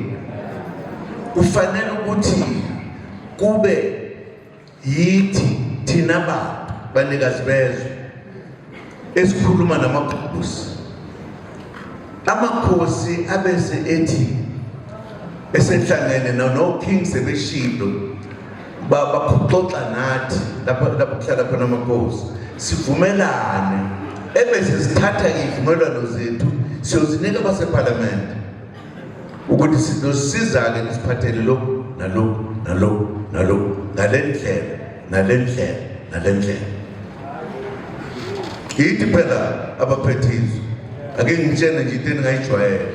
Kufanele ukuthi kube yithi thina bantu banikazi bezwe esikhuluma namakhosi, amakhosi abese ethi esehlangene no king sebeshilo, baxoxa nathi lapho lapho kuhlala khona amakhosi, sivumelane, ebese sithatha izivumelwano zethu siyozinika abasephalamende ukuthi sizosiza-ke nisiphathele lokhu nalokhu nalokhu nalokhu ngale ndlela nale ndlela nale ndlela. Yithi phela abaphethe izwe, ake ngitshene nje into eningayijwayele,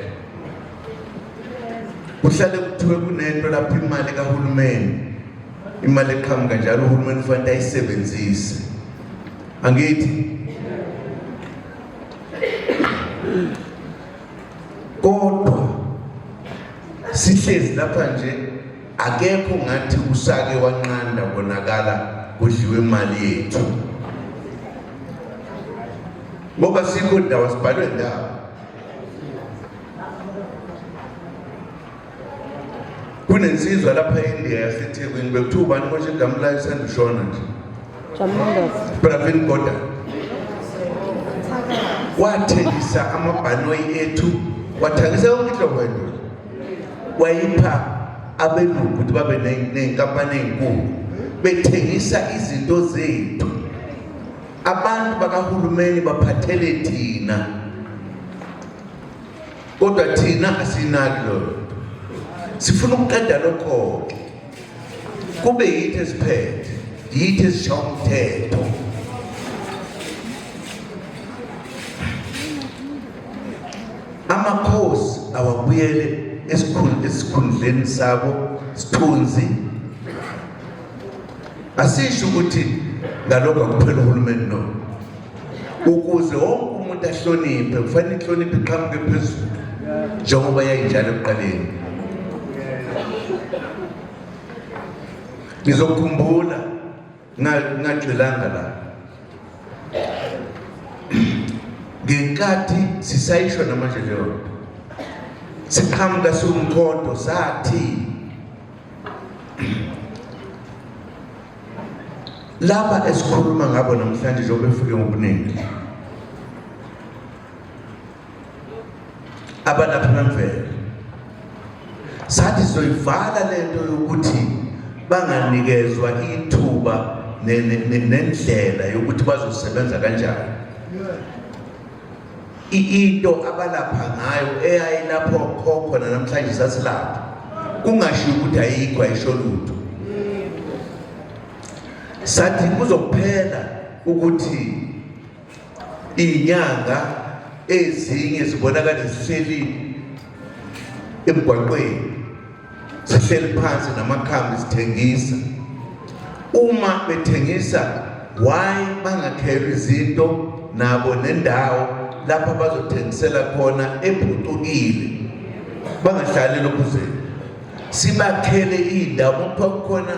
kuhlale kuthiwe kunento lapho imali kahulumeni, imali eqhamuka njalo, uhulumeni ufanele ayisebenzise, angithi? Kodwa sihlezi lapha nje, akekho ngathi usake wanqanda konakala kudliwe imali yethu, ngoba sikho ndawo sibhalwe ndawo. Kunensizwa lapha eIndia yaseThekwini, bekuthiwa ubani konje igama layo, sandishona nje, Pravin Gordhan, wathengisa amabhanoyi ethu, wathengisa yonke inhlobo yendoda, wayipha abelungu ukuthi babe ney'nkampani ey'nkulu, bethengisa izinto zethu. Abantu bakahulumeni baphathele thina, kodwa thina asinaki loyo nto. Sifuna ukuqeda lokho-ke, kube yithi esiphethe, yithi esishaya umthetho. Amakhosi awabuyele esikhundleni sabo, sithunzi. Asisho ukuthi ngalokho akuphela uhulumeni, no. Ukuze wonke umuntu ahloniphe, kufanele inhlonipho iqhamuke phezulu njengoba yayinjalo ekuqaleni. Ngizokhumbula ngagxilanga la ngenkathi sisayisho namanje leyo nto, siqhamuka siwumkhonto, sathi laba esikhuluma ngabo namhlanje njengoba befike ngobuningi, abalaphi bemvelo, sathi sizoyivala lento yokuthi banganikezwa ithuba nendlela yokuthi bazosebenza kanjani. Into abalapha ngayo eyayilapho khokho namhlanje sasilapha, kungashiwo ukuthi ayikho, ayisho lutho. Sathi kuzokuphela ukuthi iy'nyanga ezinye zibonakale zihleli emgwaqweni, zihleli phansi namakhambi zithengisa. Uma bethengisa, why bangakhelwa izinto nabo nendawo lapho bazothengisela khona ephucukile, bangahlali lokhuzeni? Sibakhele iy'ndawo kuthiwa kukhona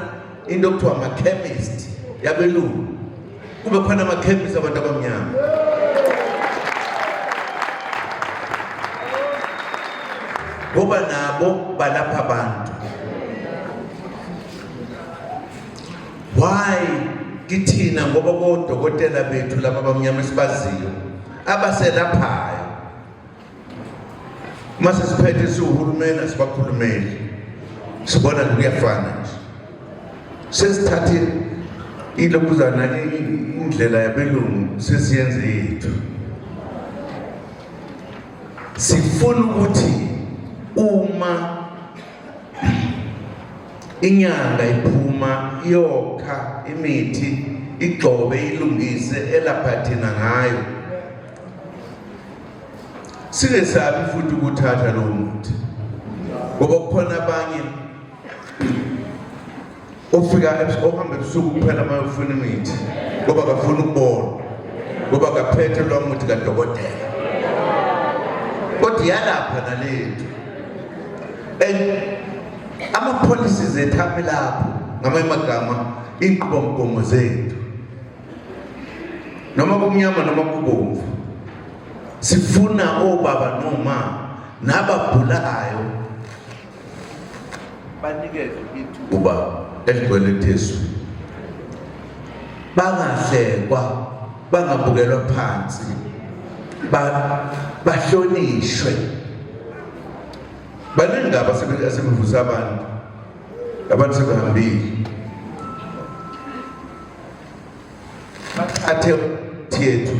into okuthiwa ama-chemist yabelungu, kube khona amakhemisi abantu abamnyama. Ngoba nabo balapha abantu. Why kithina? Ngoba kodokotela bethu laba abamnyama esibaziyo abaselaphayo, mase siphethe siwuhulumeni, asibakhulumeli, sibona nje kuyafana nje. Sesithathe ilokhuzana indlela yabelungu, sesiyenze yethu. Sifuna ukuthi uma inyanga iphuma iyokha imithi, igxobe, ilungise, elapha thina ngayo, singesabi futhi ukuthatha lowo muthi, ngoba kukhona abanye ofika ohamba ebusuku kuphela uma ufuna imithi, ngoba kafuna ukubona, ngoba kaphethe lowo muthi kadokotela, kodwa iyalapha nalethu. And ama-policies ethu ame lapho, ngamanye amagama iy'nqubomgomo zethu, noma kumnyama noma kubomvu, sifuna obaba noma nababhulayo banikezwe ithuba eligcwele Jesu, bangahlekwa, bangabukelwa phansi, bahlonishwe. Baningi kabi asebevusa abantu, abantu sebehambile, bathathe yethu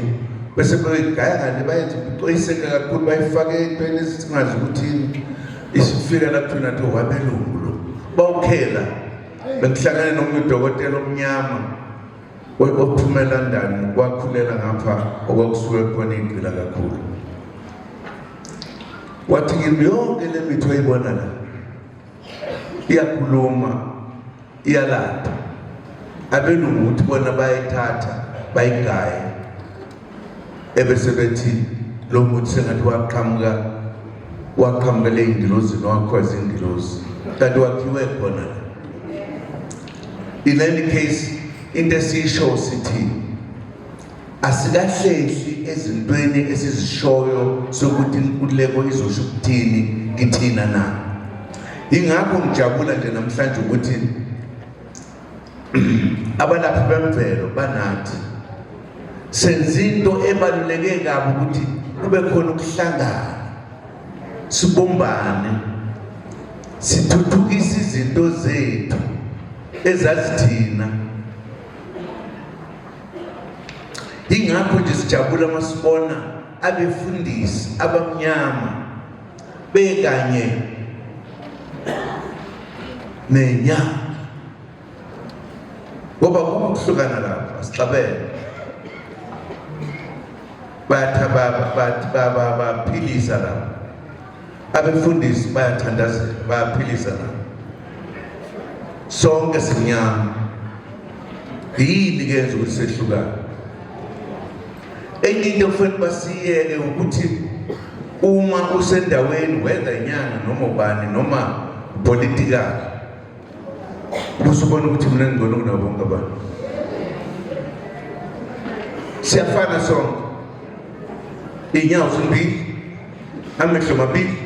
bese beyigaya ngale, bayenze ixoyiseke kakhulu, bayifake entweni esingazi ukuthi yini. Isifika la kuthina athi wabelungu lo bawukhela. Bekuhlangane nomunye udokotela omnyama ophuma eLondon, wakhulela ngapha okwakusuke khona iy'gqila kakhulu. Wathi kimi, yonke le mithi oyibona la iyakhuluma, iyalapha. Abelungu ukuthi bona bayayithatha bayigaye, ebese bethi lo muthi sengathi waqhamuka, waqhamukela ey'ngilozini, wakhiwa zingilozi, kanti wakhiwe khona la. In any case, into esiyisho sithi asikahlehli ezintweni esizishoyo sokuthi inkululeko izosho ukuthini kithina na. Ingakho ngijabula nje namhlanje ukuthi abalaphi bemvelo banathi. Senza into ebaluleke kabi ukuthi kube khona ukuhlangana, sibumbane, sithuthukise izinto zethu ezazithina. Ingakho nje sijabula masibona abefundisi abamnyama bekanye nenyanga, ngoba kukuhlukana lapho, asixabene. Bayaphilisa lapho abefundisi, bayathandazela, bayaphilisa lapho, sonke simnyama. Yini ke yenza ukuthi sehlukane? Enye into okufanele basiyeke ukuthi uma usendaweni whether inyanga noma ubani noma political ubusubona ukuthi mina ngingcono kunabo bonke abantu. Siyafana sonke, iy'nyawo zimbili, amehlo mabili,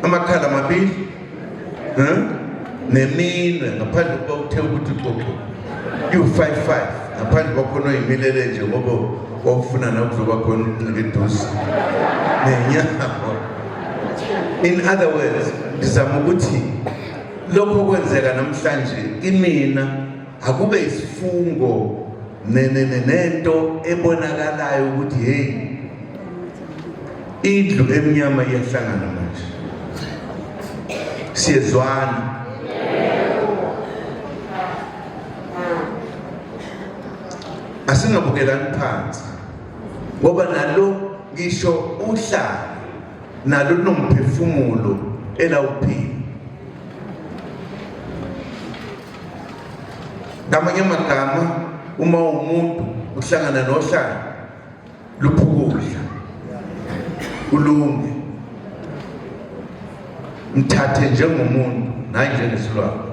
amakhala mabili, neminwe, ngaphandle kuba uthe ukuthi xoxo iwu-5 5, ngaphandle kwakhona oyimilele nje ngoba wawufuna na kuzoba khona ukuncika eduze nenyawo. In other words, ngizama ukuthi lokho kwenzeka namhlanje kimina akube isifungo nento ebonakalayo ukuthi hey, indlu emnyama iyahlangana manje, siyezwana. Asingabukelani phansi ngoba nalo ngisho uhlala nalo lunomphefumulo elawuphila. Ngamanye amagama, uma umuntu uhlangana nohlanga luphukudla ulunge, mthathe njengomuntu nayi njengesilwane.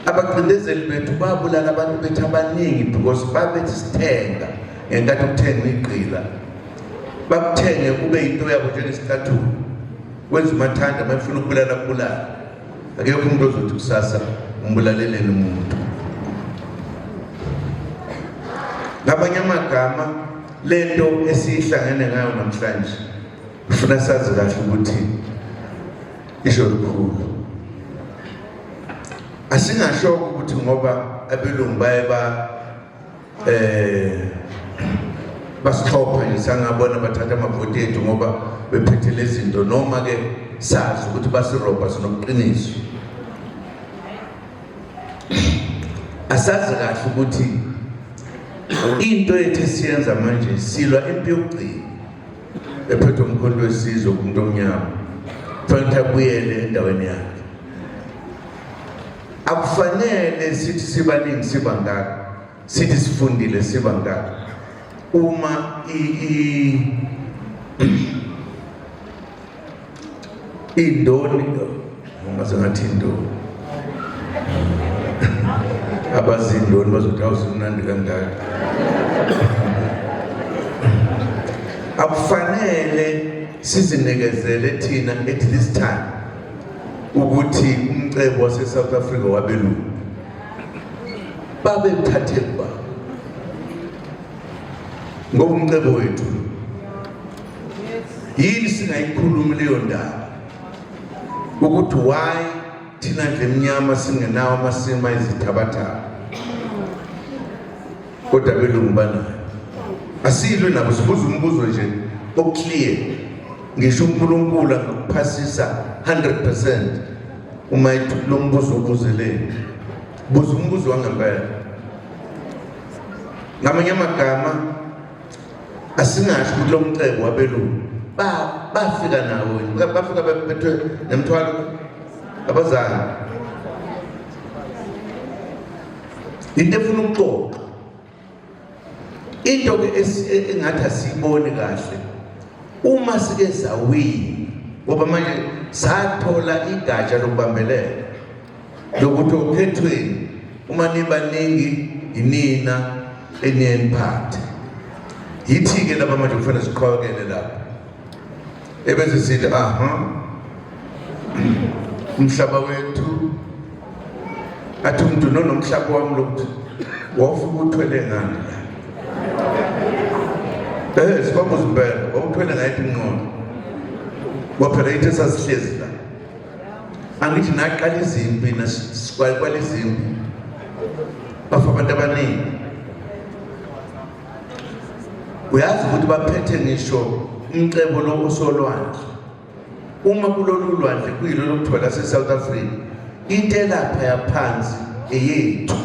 Abacindezeli bethu babulala abantu bethu abaningi because babethi sithenga ngenkathi ukuthenga igqila, bakuthenge kube into yabo njengesicathulo, wenza umathanda, uma efuna ukubulala kubulala. Akekho umuntu ozothi kusasa umbulaleleni umuntu. Ngamanye amagama, lento esiyihlangene ngayo namhlanje ufuna sazi kahle ukuthi isho lukhulu. Asingasho ukuthi ngoba abelungu baye ba basixhopha nje sangabona bathatha amavoti ethu ngoba bephethe lezi zinto, noma ke sazi ukuthi basirobha, sinobuqiniso. Asazi kahle ukuthi into ethu esiyenza manje, silwa impi yokugcina ephethwe umkhonto wesizwe kumuntu omnyama, kufanele abuyele endaweni yakhe. Akufanele sithi sibaningi sibangaka, sithi sifundile sibangaka, uma indoni ngaze ngathi indoni, abazindoni bazothi awusimnandi kangaka. Akufanele sizinikezele thina at this time ukuthi umcebo wase-South Africa wabelungu babethathe kuba ngoba umcebo wethu. Yini singayikhulumi leyo ndaba ukuthi why thina nje emnyama singenawo amasima ezithabathaba kodwa belungu banayo? Asilwe nabo, sibuza umbuzo nje oclear. Ngisho uNkulunkulu angakuphasisa 100% uma lo mbuzo ubuzeleni. Buza umbuzo wangempela. Ngamanye amagama, asingasho ukuthi lo mcebo wabelungu bafika nawo, bafika bephethe nemithwalo, abazange. Into efuna ukuxoxa, into ke engathi asiyiboni kahle uma sike sawina, ngoba manje sathola igatsha lokubambelela lokuthi okhethweni uma nibaningi inina eniyeniphathe. Yithi-ke laba manje kufanele siqhwakele lapho ebese sithi aha, umhlaba wethu. Athi umuntu nonomhlaba wami lokuthi wawufika uthwele ngani la? Sibabuza impela, wawuthwele ngayiphi inqondo? Kwaphela yithi esasihlezi la, angithi naqala izimpi, kwala izimpi, bafa abantu abaningi. Uyazi ukuthi baphethe ngisho umcebo lo osolwandle. Uma kulolu lwandle kuyilo lokuthiwa lase-South Africa, into elapha yaphansi eyethu,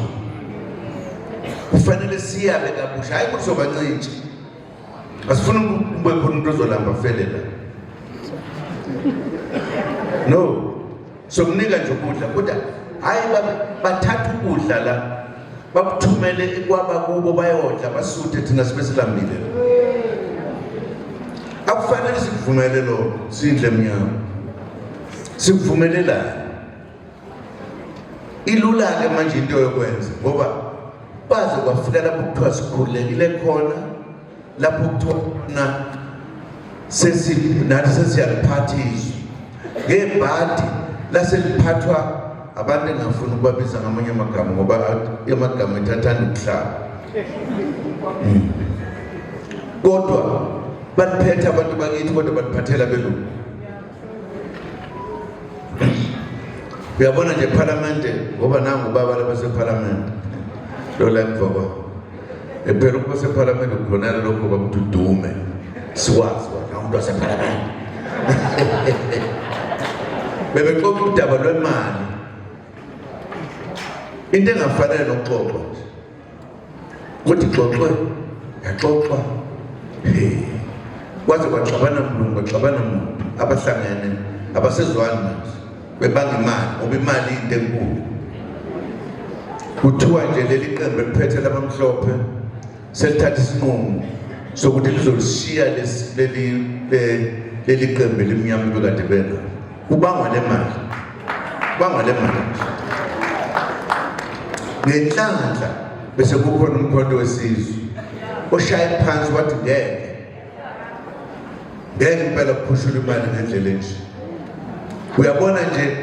kufanele siyabe kabusha, hayi ukuthi sobancintsha. Asifuni kube khona umuntu ozolamba fele la, no, sokunika nje ukudla, kodwa hayi bathatha ukudla la. Bakuthumele kwaba kubo bayodla basuthe, thina sibe silambile. Akufanele sikuvumele lokho, sindle emnyama. Sikuvumelelana. Ilula-ke manje into yokwenza ngoba baze kwafika lapho kuthiwa sikhululekile khona, lapho kuthiwa na sesi nathi sesiyaliphatha izwe ngebhadi laseliphathwa abantu engafuni ukubabiza ngamanye amagama ngoba amagama ethu athanda ukuhlaba. Kodwa baliphethe abantu bakithi, kodwa baliphathela belungu. Uyabona nje ephalamende, ngoba nangu ubaba labasephalamende lo la emva kwabo. Phela ukuba sephalamende kukhonala lokho kwakuthi udume sikwazi wena umuntu wasephalamende. Bebexoxa udaba lwemali, into engafanele nokuxoxwa nje ukuthi xoxwe yaxoxwa, kwaze kwaxabana mlungu, kwaxabana muntu, abahlangene abasezwani manje bebanga imali ngoba imali into enkulu. Kuthiwa nje leli qembu eliphethe labamhlophe selithatha isinqumo sokuthi lizolishiya leli qembu elimnyama bekade benalo, kubangwa le mali, kubangwa le mali. Ngenhlanhla bese kukhona uMkhonto weSizwe oshaye phansi wathi ngeke, ngeke impela kuphushula imali ngendlela enje. Uyabona nje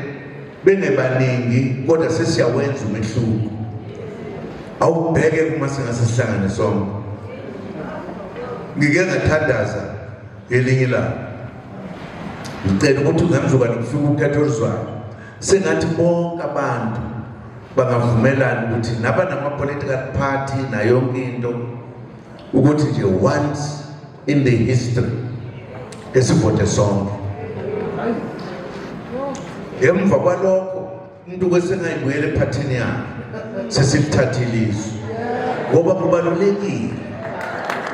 bengebaningi kodwa sesiyawenza umehluko. Awubheke uma singase sihlangane sonke. Ngike ngathandaza ngelinye ilanga ngicela ukuthi ngemzukwane kufika ukhetho oluzwayo, sengathi bonke abantu bangavumelana ukuthi nabanama-political party nayo yonke into, ukuthi nje once in the history esivote sonke. Emva kwalokho umuntu kwesengayibuyela ephathini yakhe, sesilithathile izwe, ngoba kubalulekile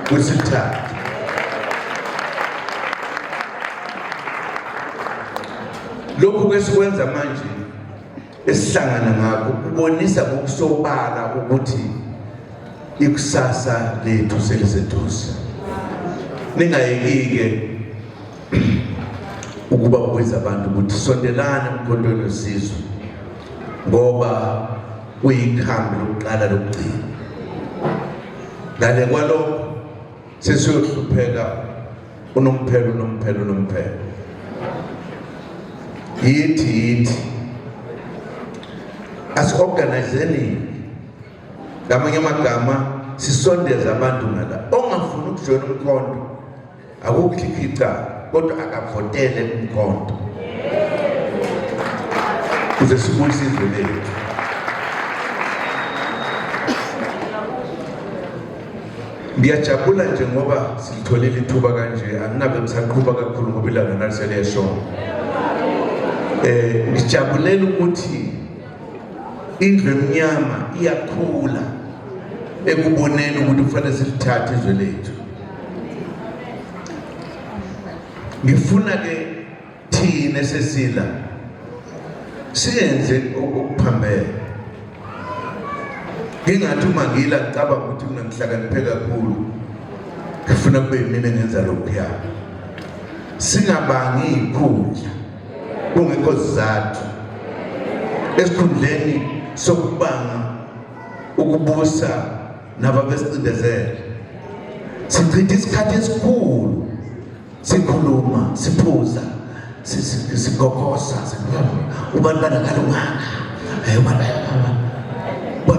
ukuthi silithathe. Lokhu kwesikwenza manje esihlangana ngakho kubonisa ngokusobala ukuthi ikusasa lethu seliseduze. Ningayeki-ke ukuba kubiza abantu ukuthi sondelane emkhontweni wesizwe, ngoba kuyikhambi lokuqala lokugcina. Ngale kwalokho sesiyohlupheka unomphelo, unomphelo, unomphelo. Yithi yithi asi-organizeni, ngamanye amagama sisondeze abantu ngala. Ongafuni ukujoyina umkhonto akukho icala, kodwa akavotele umkhonto kuze sibuyise izwe lethu. Ngiyajabula nje ngoba silitholile ithuba kanje, anginabe ngisaqhuba kakhulu ngoba ilanga nali seliyashona. Ngijabulela ukuthi indlu emnyama iyakhula ekuboneni ukuthi kufanele silithathe izwe lethu. Ngifuna ke thina sesila siyenze okuphambene. Ngingathi uma ngila ngicabanga ukuthi mina ngihlakaniphe kakhulu, ngifuna kube yimina engenza lokhuya. Singabangi iy'khundla kungekho sizathu, esikhundleni sokubanga ukubusa nababesicindezele. Sichitha isikhathi esikhulu sikhuluma, siphuza, sigogosa, ubani bani akalunganga, ubani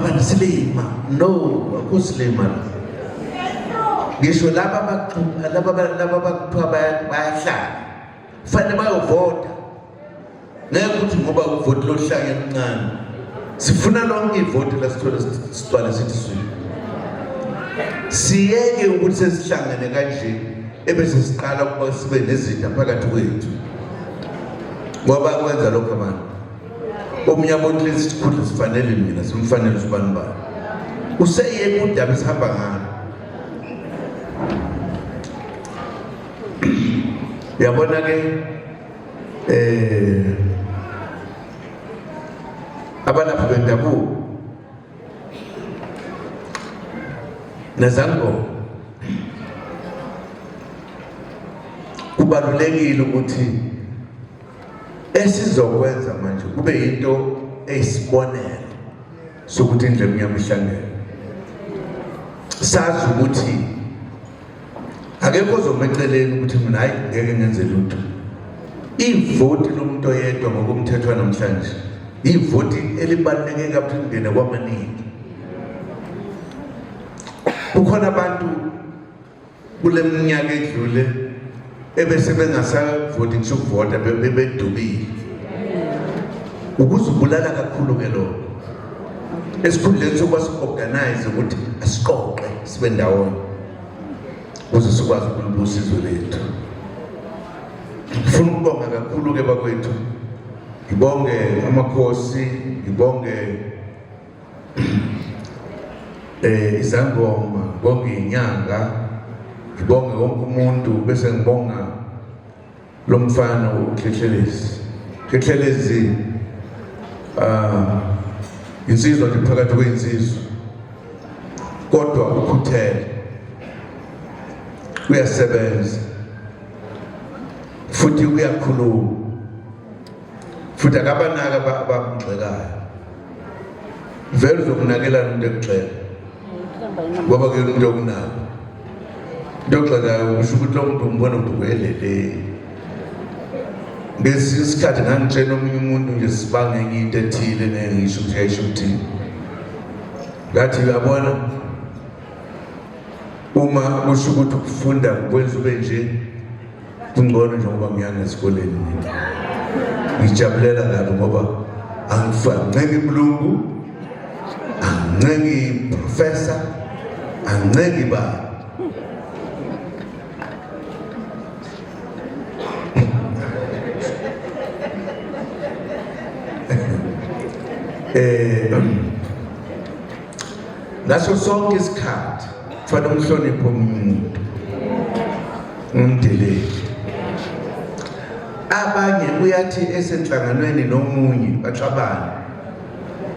bani silima. No, akusilima la. Ngisho laba laba bakuthiwa bayahlala, kufanele bayovota. Ngeke ukuthi ngoba uvoti lohlanya elincane, sifuna lonke ivoti lasithole sigcwale sithi swi. Siyeke ukuthi sesihlangene kanje ebese siqala ukuba sibe nezinto phakathi kwethu, ngoba kwenza lokho abantu. Omunye abona lesi sikhundla sifanele mina, simfanele usibani bani, useyeka udaba esihamba ngalo. Uyabona ke abalaphi bendabuko Nezangoma, kubalulekile ukuthi esizokwenza manje kube yinto eyisibonelo sokuthi indlu emnyama ihlangene. Sazi ukuthi akekho ozoma eceleni ukuthi mina hayi ngeke ngenze lutho. Ivoti lomuntu oyedwa ngokomthetho wanamhlanje ivoti elibaluleke kakhulu lingene kwamaningi. Kukhona abantu kule minyaka edlule ebese bengasavoti ngisho ukuvota, bebedubile. Ukuzibulala kakhulu ke lokho, esikhundleni sokuba si-organize ukuthi asiqoqe sibe ndawonye ukuze sikwazi ukulibusa izwe lethu. Ngifuna ukubonga kakhulu ke bakwethu, ngibonge amakhosi, ngibonge izangoma, ngibonge inyanga, ngibonge wonke umuntu, bese ngibonga lo mfana uKhehlelezi. Khehlelezi insizwa nje phakathi kwezinsizwa, kodwa ukhuthele, uyasebenza futhi uyakhuluma futhi akabanaka abamgxekayo. Vele uzokunakelana umuntu ekugxeka, ngoba ke umuntu okunaka into ogxekayo kusho ukuthi lo muntu umbona ukuthi welele. Ngesinye isikhathi ngangitshela omunye umuntu nje sibange enye into ethile ngeke ngisho ukuthi yayisho ukuthini, ngathi uyabona uma kusho ukuthi ukufunda kukwenza ube nje kungcono njengoba ngiyanga esikoleni mina ngijabulela kabi ngoba angifancengi mlungu, angincengi professor, angincengi ba. Ngaso sonke isikhathi kufanele umhloniphe umuntu, umdeleli. Abanye uyathi esenhlanganweni nomunye baxabane,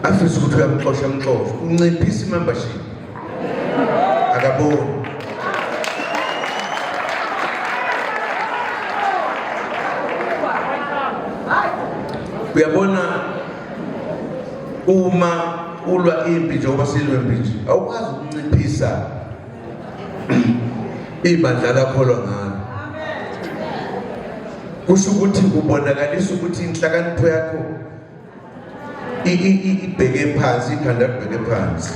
afise ukuthi uyamxosha, amxoshe, unciphisa i-membership, akaboni. Uyabona uma ulwa impi njengoba silwa impi nje, awukwazi ukunciphisa ibandla lakholwa ngalo. Kusho ukuthi ubonakalisa ukuthi inhlakanipho yakho ibheke phansi, ikhanda libheke phansi,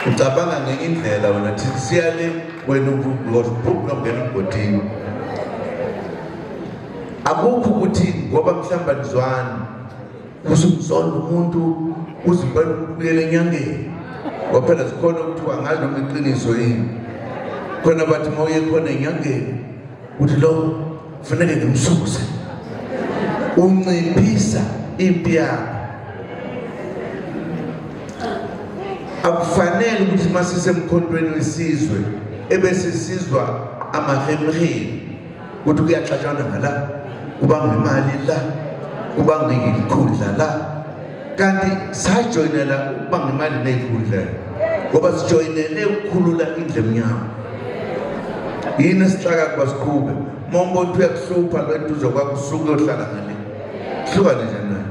ucabanga ngenye indlela wena. Thina siyale, wena ungena emgodini. Akukho ukuthi ngoba mhlawumbe anizwani usumzonda umuntu uzimpela ukubuyela enyangeni, ngoba phela zikhona okuthiwa angazi noma iqiniso yini, khona bathi uma uye khona enyangeni uthi lo kufuneke ngimsuse, unciphisa impi yakho. Akufanele ukuthi uma sisemkhontweni wesizwe ebese sizwa amahemhemu ukuthi kuyaxatshana ngala, kubanga imali la, kubanga ikhundla la, kanti sajoyinela ukubanga imali neyikhundla ngoba sijoyinele ukukhulula indlu emnyama. Yini esixaka kuba siqhube? Uma umbona ukuthi uyakuhlupha lo eduze kwakho, usuke uyohlala ngale, hlukane nje naye,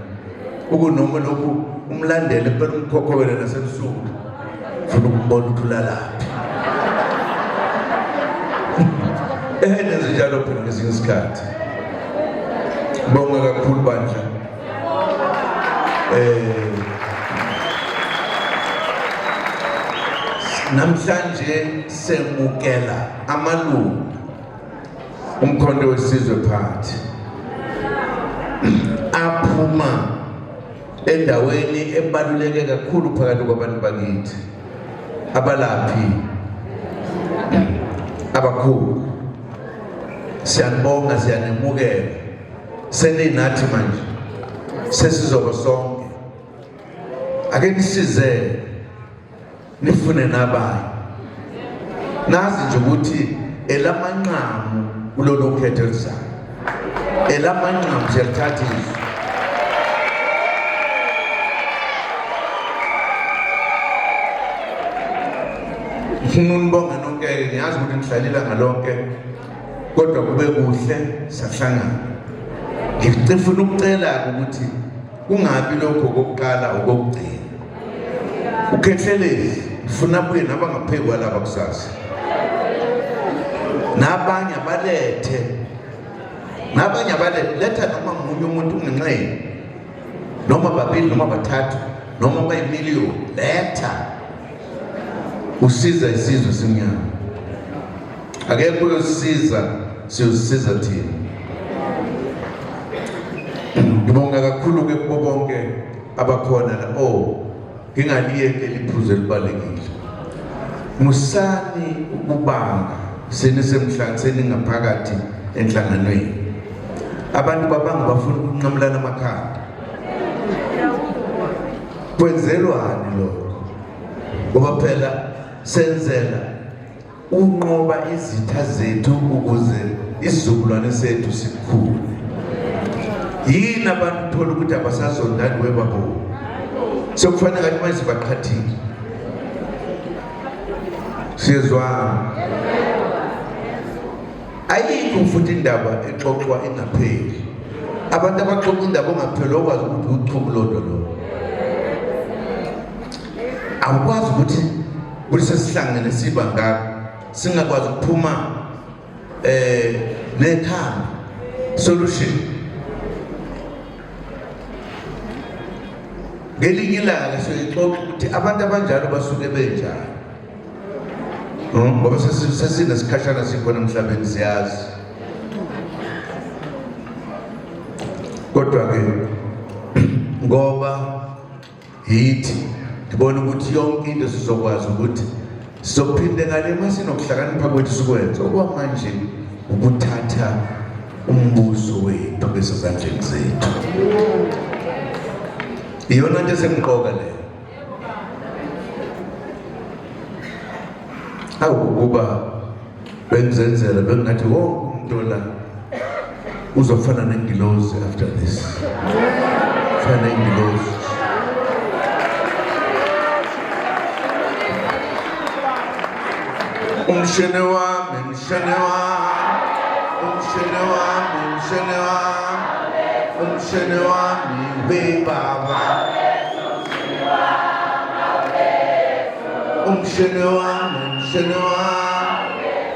ukunoma lokhu umlandele kuphela umkhokhobele nasebusuku, funa ukubona ukuthi ulalaphi. Nenze njalo phela ngesinye isikhathi. Bonga kakhulu bandla. Namhlanje semukela amalungu Umkhonto weSizwe Party aphuma endaweni ebaluleke kakhulu phakathi kwabantu bakithi, abalaphi abakhulu. Siyanibonga, siyanemukela, seninathi manje, sesizoba sonke. Ake nisize nifune nabanye, nazi nje ukuthi elamanqamu kulolu khetho elizayo, elamanqamu siyalithatha izwe. Ngifuna unibonga nonke-ke, ngiyazi ukuthi nihlalile ilanga lonke kodwa kube kuhle sahlangana. Ngifuna ukucela-ke ukuthi kungabi lokho okokuqala okokugcina. Ukhehlelezi ngifuna abuye nabangaphezu kwalaba kusasa. Nabanye abalethe nabanye abalethe, letha noma munye umuntu ungenxeni noma babili noma bathathu noma bayimiliyoni, letha usiza isizwe simnyama. Akekho uyosiza, siyosiza thina. Ngibonga kakhulu ke kubo bonke abakhona la. Oh, ngingaliyeke liphuzu elibalekile. Musani ukubanga senisemhlangano seningaphakathi enhlanganweni. Abantu babanga bafuna ukunqamulana amakhanda. Kwenzelwani lokho? Ngoba phela senzela unqoba izitha zethu ukuze isizukulwane sethu sikhule. Yini abantu uthola ukuthi abasazondani webabo? Sekufanele ngathi manje sibaqhathile. Siyezwana. Ayikho futhi indaba exoxwa ingapheli. Abantu abaxoxa indaba ongapheli okwazi ukuthi uchuku lodwa lo. Awukwazi ukuthi kulesi sihlangene siba ngaka singakwazi ukuphuma nekhambi solution. Ngelinye ilanga soyixoxa ukuthi abantu abanjalo basuke benjani. Ngoba sesinesikhashana sikhona emhlabeni siyazi. Kodwa ke ngoba yithi ngibona ukuthi yonke into sizokwazi ukuthi sizophinde ngale uma sinokuhlakanipha kwethu sikwenze okwamanje ukuthatha umbuso wethu besezandleni zethu. Iyona nto esemqoka leyo. Awu ukuba bengizenzela bengingathi wonke umuntu la uzofana nengilozi after this. Fana nengilozi. Umshene wami, umshene wami, umshene wami, umshene wami, umshene wami, we baba. Umshene wami, umshene wami,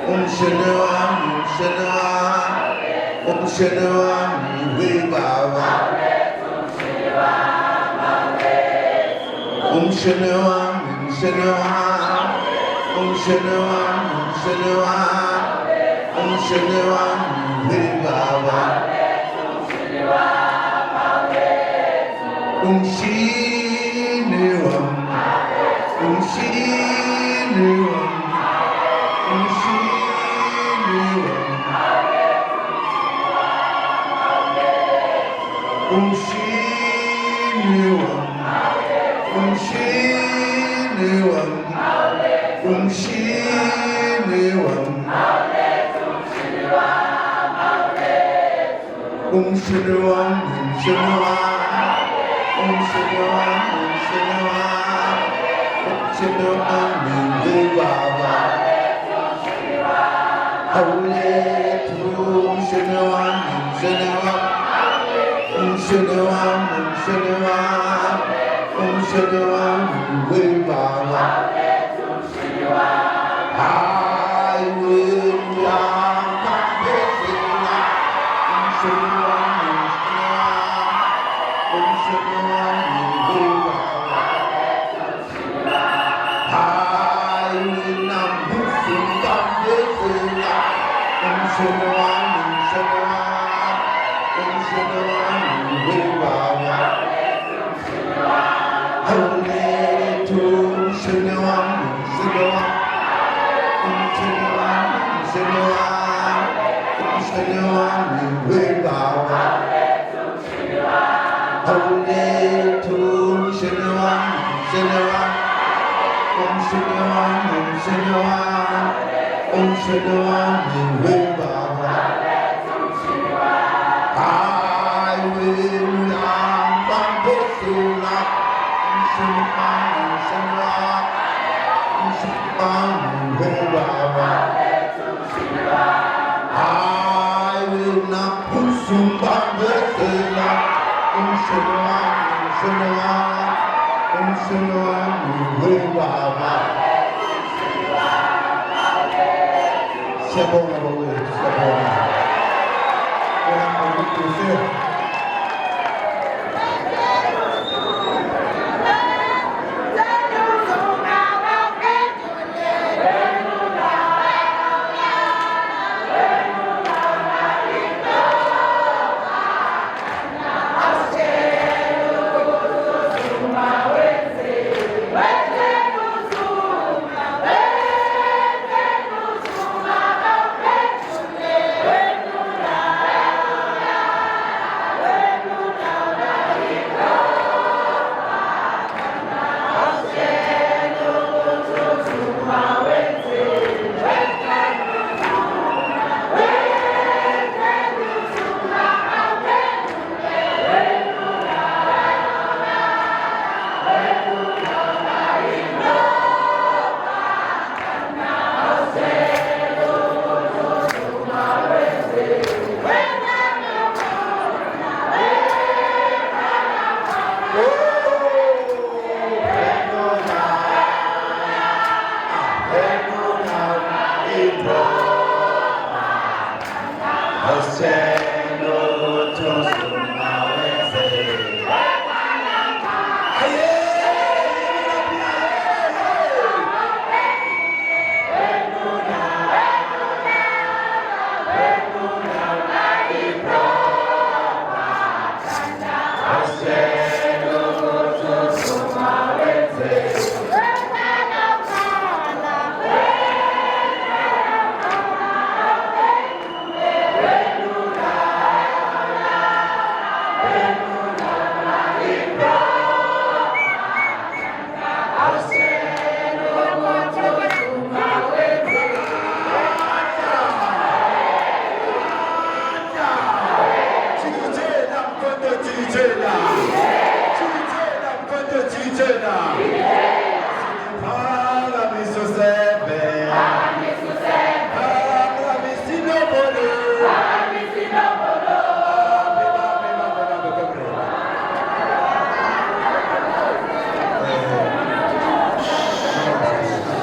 umshene wami, umshene wami, umshene wami, we baba. Umshene wami, umshene wami, umshene wami, umshene wami, umshene wami, we baba. Umshini wami, umshini wami, umshini wami, umshini wami, umshini wami, umshini wami. Umshini wami, umshini wami, umshini wami, umshini wami, umshini wami ngubaba. Awulethu umshini wami, umshini wami, umshini wami, umshini wami, umshini wami ngubaba. Hayi wena bambezela umshini wami, umshini wami, umshini wami ngubaba. Hayi wena mbuso bambezela umshini wami, umshini wami, umshini wami ngubaba. Awulethu umshini wami, umshini wami, umshini wami, umshini wami, umshini wami webaba. Awulethu umshini wami, umshini wami, umshini wami, umshini wami, umshini wami webaba. Hayi wena bambezela umshini wami, umshini wami, umshini Wami baba. Hayi wena usumbambezela umshini wami, umshini wami, umshini wami webaba. Siyabonga bakwethu, siyabonga. Uhamba kuhle.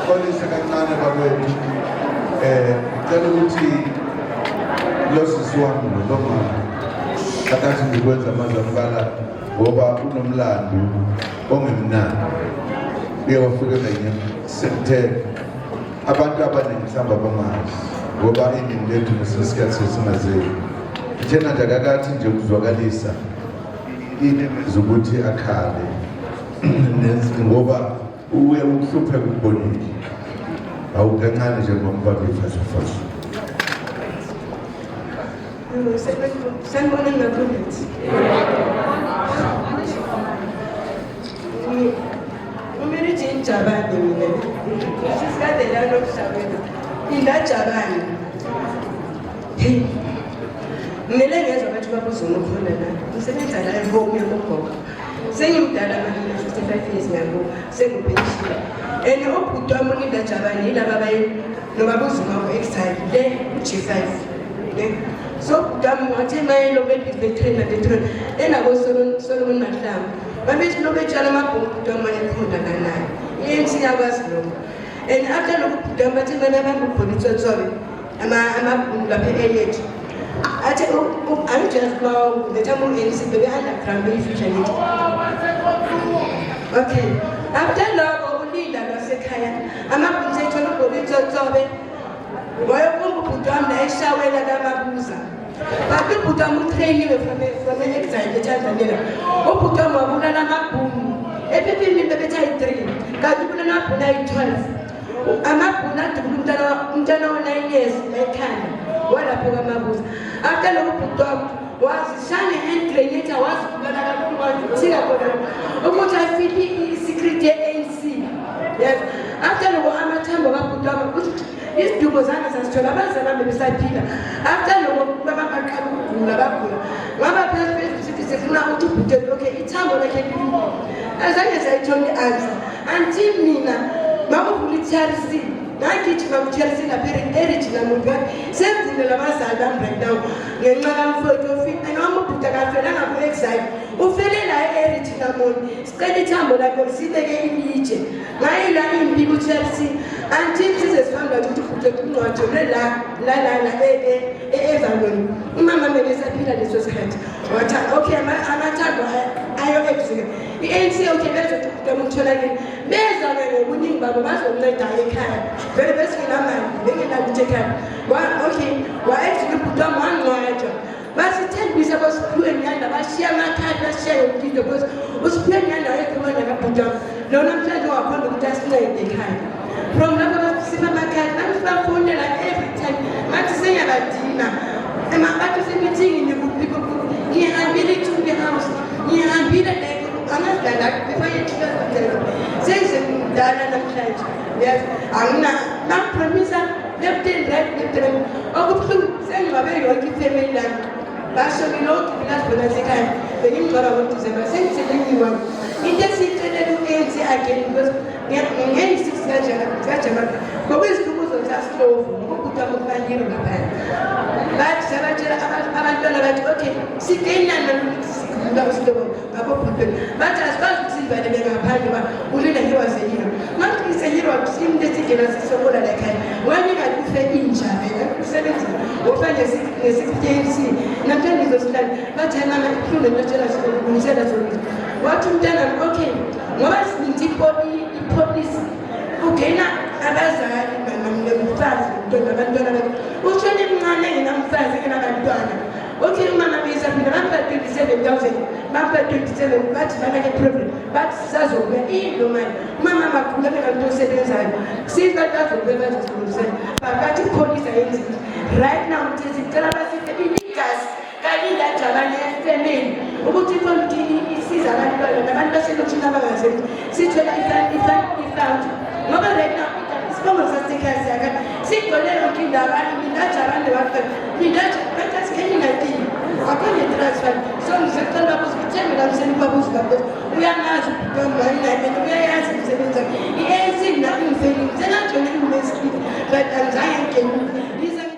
Xolise kancane bakwethu. Ngicela ukuthi lo sisi wami lo mama akathi ngikwenza amazambala ngoba unomlando ongemnandi. Uye wafika enye sekuthele abantu abaningi mhlawumbe abamazi ngoba iningi lethu ngesinye isikhathi sesingazeli. Njena nje akakathi nje ukuzwakalisa into emenza ukuthi akhale ngoba uye ukuhlupheka ukubonile. Awukancane nje ngomfake ifasifasi. Sanibonani ngaphakathi. UMary Jane Jabane mina. Sisikade la lokuhlabela. Indajabane. Hey. Ngimele ngezwa bathi babuzuma ukhona la. Ngisebenza la ehome yogogo. Sengimdala manje 55 years ngabo sengipension. And ubhuti wami uLinda yilaba abaye nobabuzuma ku-exile le u-G5. Ne? So ubhuti wami wathi mayelo betrainer betrainer enabo Solomon Mahlangu. Babethi lokhu etshala amabhongo ubhuti wami wayekhona la naye. I-ANC iyakwazi lokho. And after lokhu ubhuti wami bathi mana bamba ubhola itsotsobe amabhunu lapha e-Elethu. Athi angijudge ma the time u-ANC bebe-underground beyi-future leader. Okay. After lokho uLinda lwasekhaya amabhunu sethola ubhola itsotsobe wayokumba ubhuti wami la eshawela kaMabuza. But ubhuti wami utrainiwe from an exile eTanzania. Ubhuti wami wabulala amabhunu. Ephepheni bebethi ayi-3 kanti ubulala amabhunu ayi-12. Amabhunu adubula umntwana wo-9 years ekhanda walapho kaMabuza. After lokho ubhuti wami wazishaya nge-hand grenade wazibulala kakhulu wathika khona ukuthi afihle i-secret ye-ANC. Yes. After lokho amathambo kabhuti wami ukuthi izidumo zange sasithola abazali bami besaphila. After lokho baba baqala ukugula bagula. Ngaba phezulu sithi sifuna ukuthi ubhuti okay ithambo lakhe lilungile. Azange sayithola i-answer until mina Makuvula i-TRC, ngagijima ku-TRC lapha eRegina Mundi. Sengivumela abazali bami right now ngenxa kamfowethu and wami ubhuti akafelanga ku-exile, ufele la eRegina Mundi. Sicela ithambo lakho sibeke ilitshe. Ngayila impi ku-TRC until size sihambe ukuthi ubhuti ungcwatshwe la la la la e-Evalon. Umama bebesaphila leso sikhathi, wathi okay, amathambo ayo-exile. I-ANC, okay, bezothi ubhuti wami utholakele. Beza-ke ngobuningi babo bazonceda ekhaya, vele besingenamali, bengenalutho ekhaya. Okay, wa-exile ubhuti wami, wangcwatshwa. Basithembisa boSiphiwe Nyanda, bashiya amakhadi, bashiya yonke into, because uSiphiwe Nyanda wayekhuluma nakabhuti wami lo namhlanje ungakhona ukuthi asincede ekhaya. From lapho basipha amakhadi, bafonela every time, ngathi sengiyabadina. Bathi semithingini kuphi kuphi. Ngihambile i-Thuli House, ngihambile angazidala before ye-2007. Sengizemdala namhlanje, yazi angina bangipromisa left and right, left and right. Okubuhlungu, sengingcwabe yonke ifamily yami, basho lonke vilazibona sekhaya bengimngcwaba ngoDisemba, sengiselengiwa. Into esiyicelela u-ANC again, because ngeyi-6 kaJanuwari ngokuyizikhumbuzo sasihlovu ngokubhuta kokubanyiro laphaya, bathi sabatshela abantwana, bathi okay, sikenana sikhumbula usihlobo ngabobhutweni. Bathi asikwazi ukuthi sivalele ngaphandle uba uLinda he was a hero. Ngathi is a hero, umuntu esingena sisokola la ekhaya waningathi ufe inja vele usebenzile wofa nge-6 ANC namhlanje ngizosihlala. Bathi hayi mama, ibuhlungu lento tshela, sizolungisela zolungisa. Wathi umntanami okay, ngoba sininzi ipolisi ugena abazali nomfazi nomntwana abantwana bakhe. Ushone emncane, engenamfazi, engenabantwana. Okay, umama biza mina, bampa 27,000, bampa 27. Bathi banake problem, bathi sisazobuya ilo mali. Umama makhulu abenganto osebenzayo, sithi bathi bazobuya bazosilungisela. Bathi ipholisa yenzile. Right now mthithi sicela basiphe ilegacy kaLinda Jabane efemini, ukuthi ikhona ukuthi isiza abantwana nabantu baselokishini abangasebenzi, sithola i-fund, ngoba right now isibongo sasekhaya siyakhala, sigcwele yonke indawo. Linda Jabane wafela Linda Jabane 2019, akho ne-transfer. So ngisacela babuze ithembe lamseni, babuze lapho uyamazi ubhuti uyayazi imisebenzi yakhe. I-ANC mina ingifelile, sengajoyina i-university but angizange ngingene.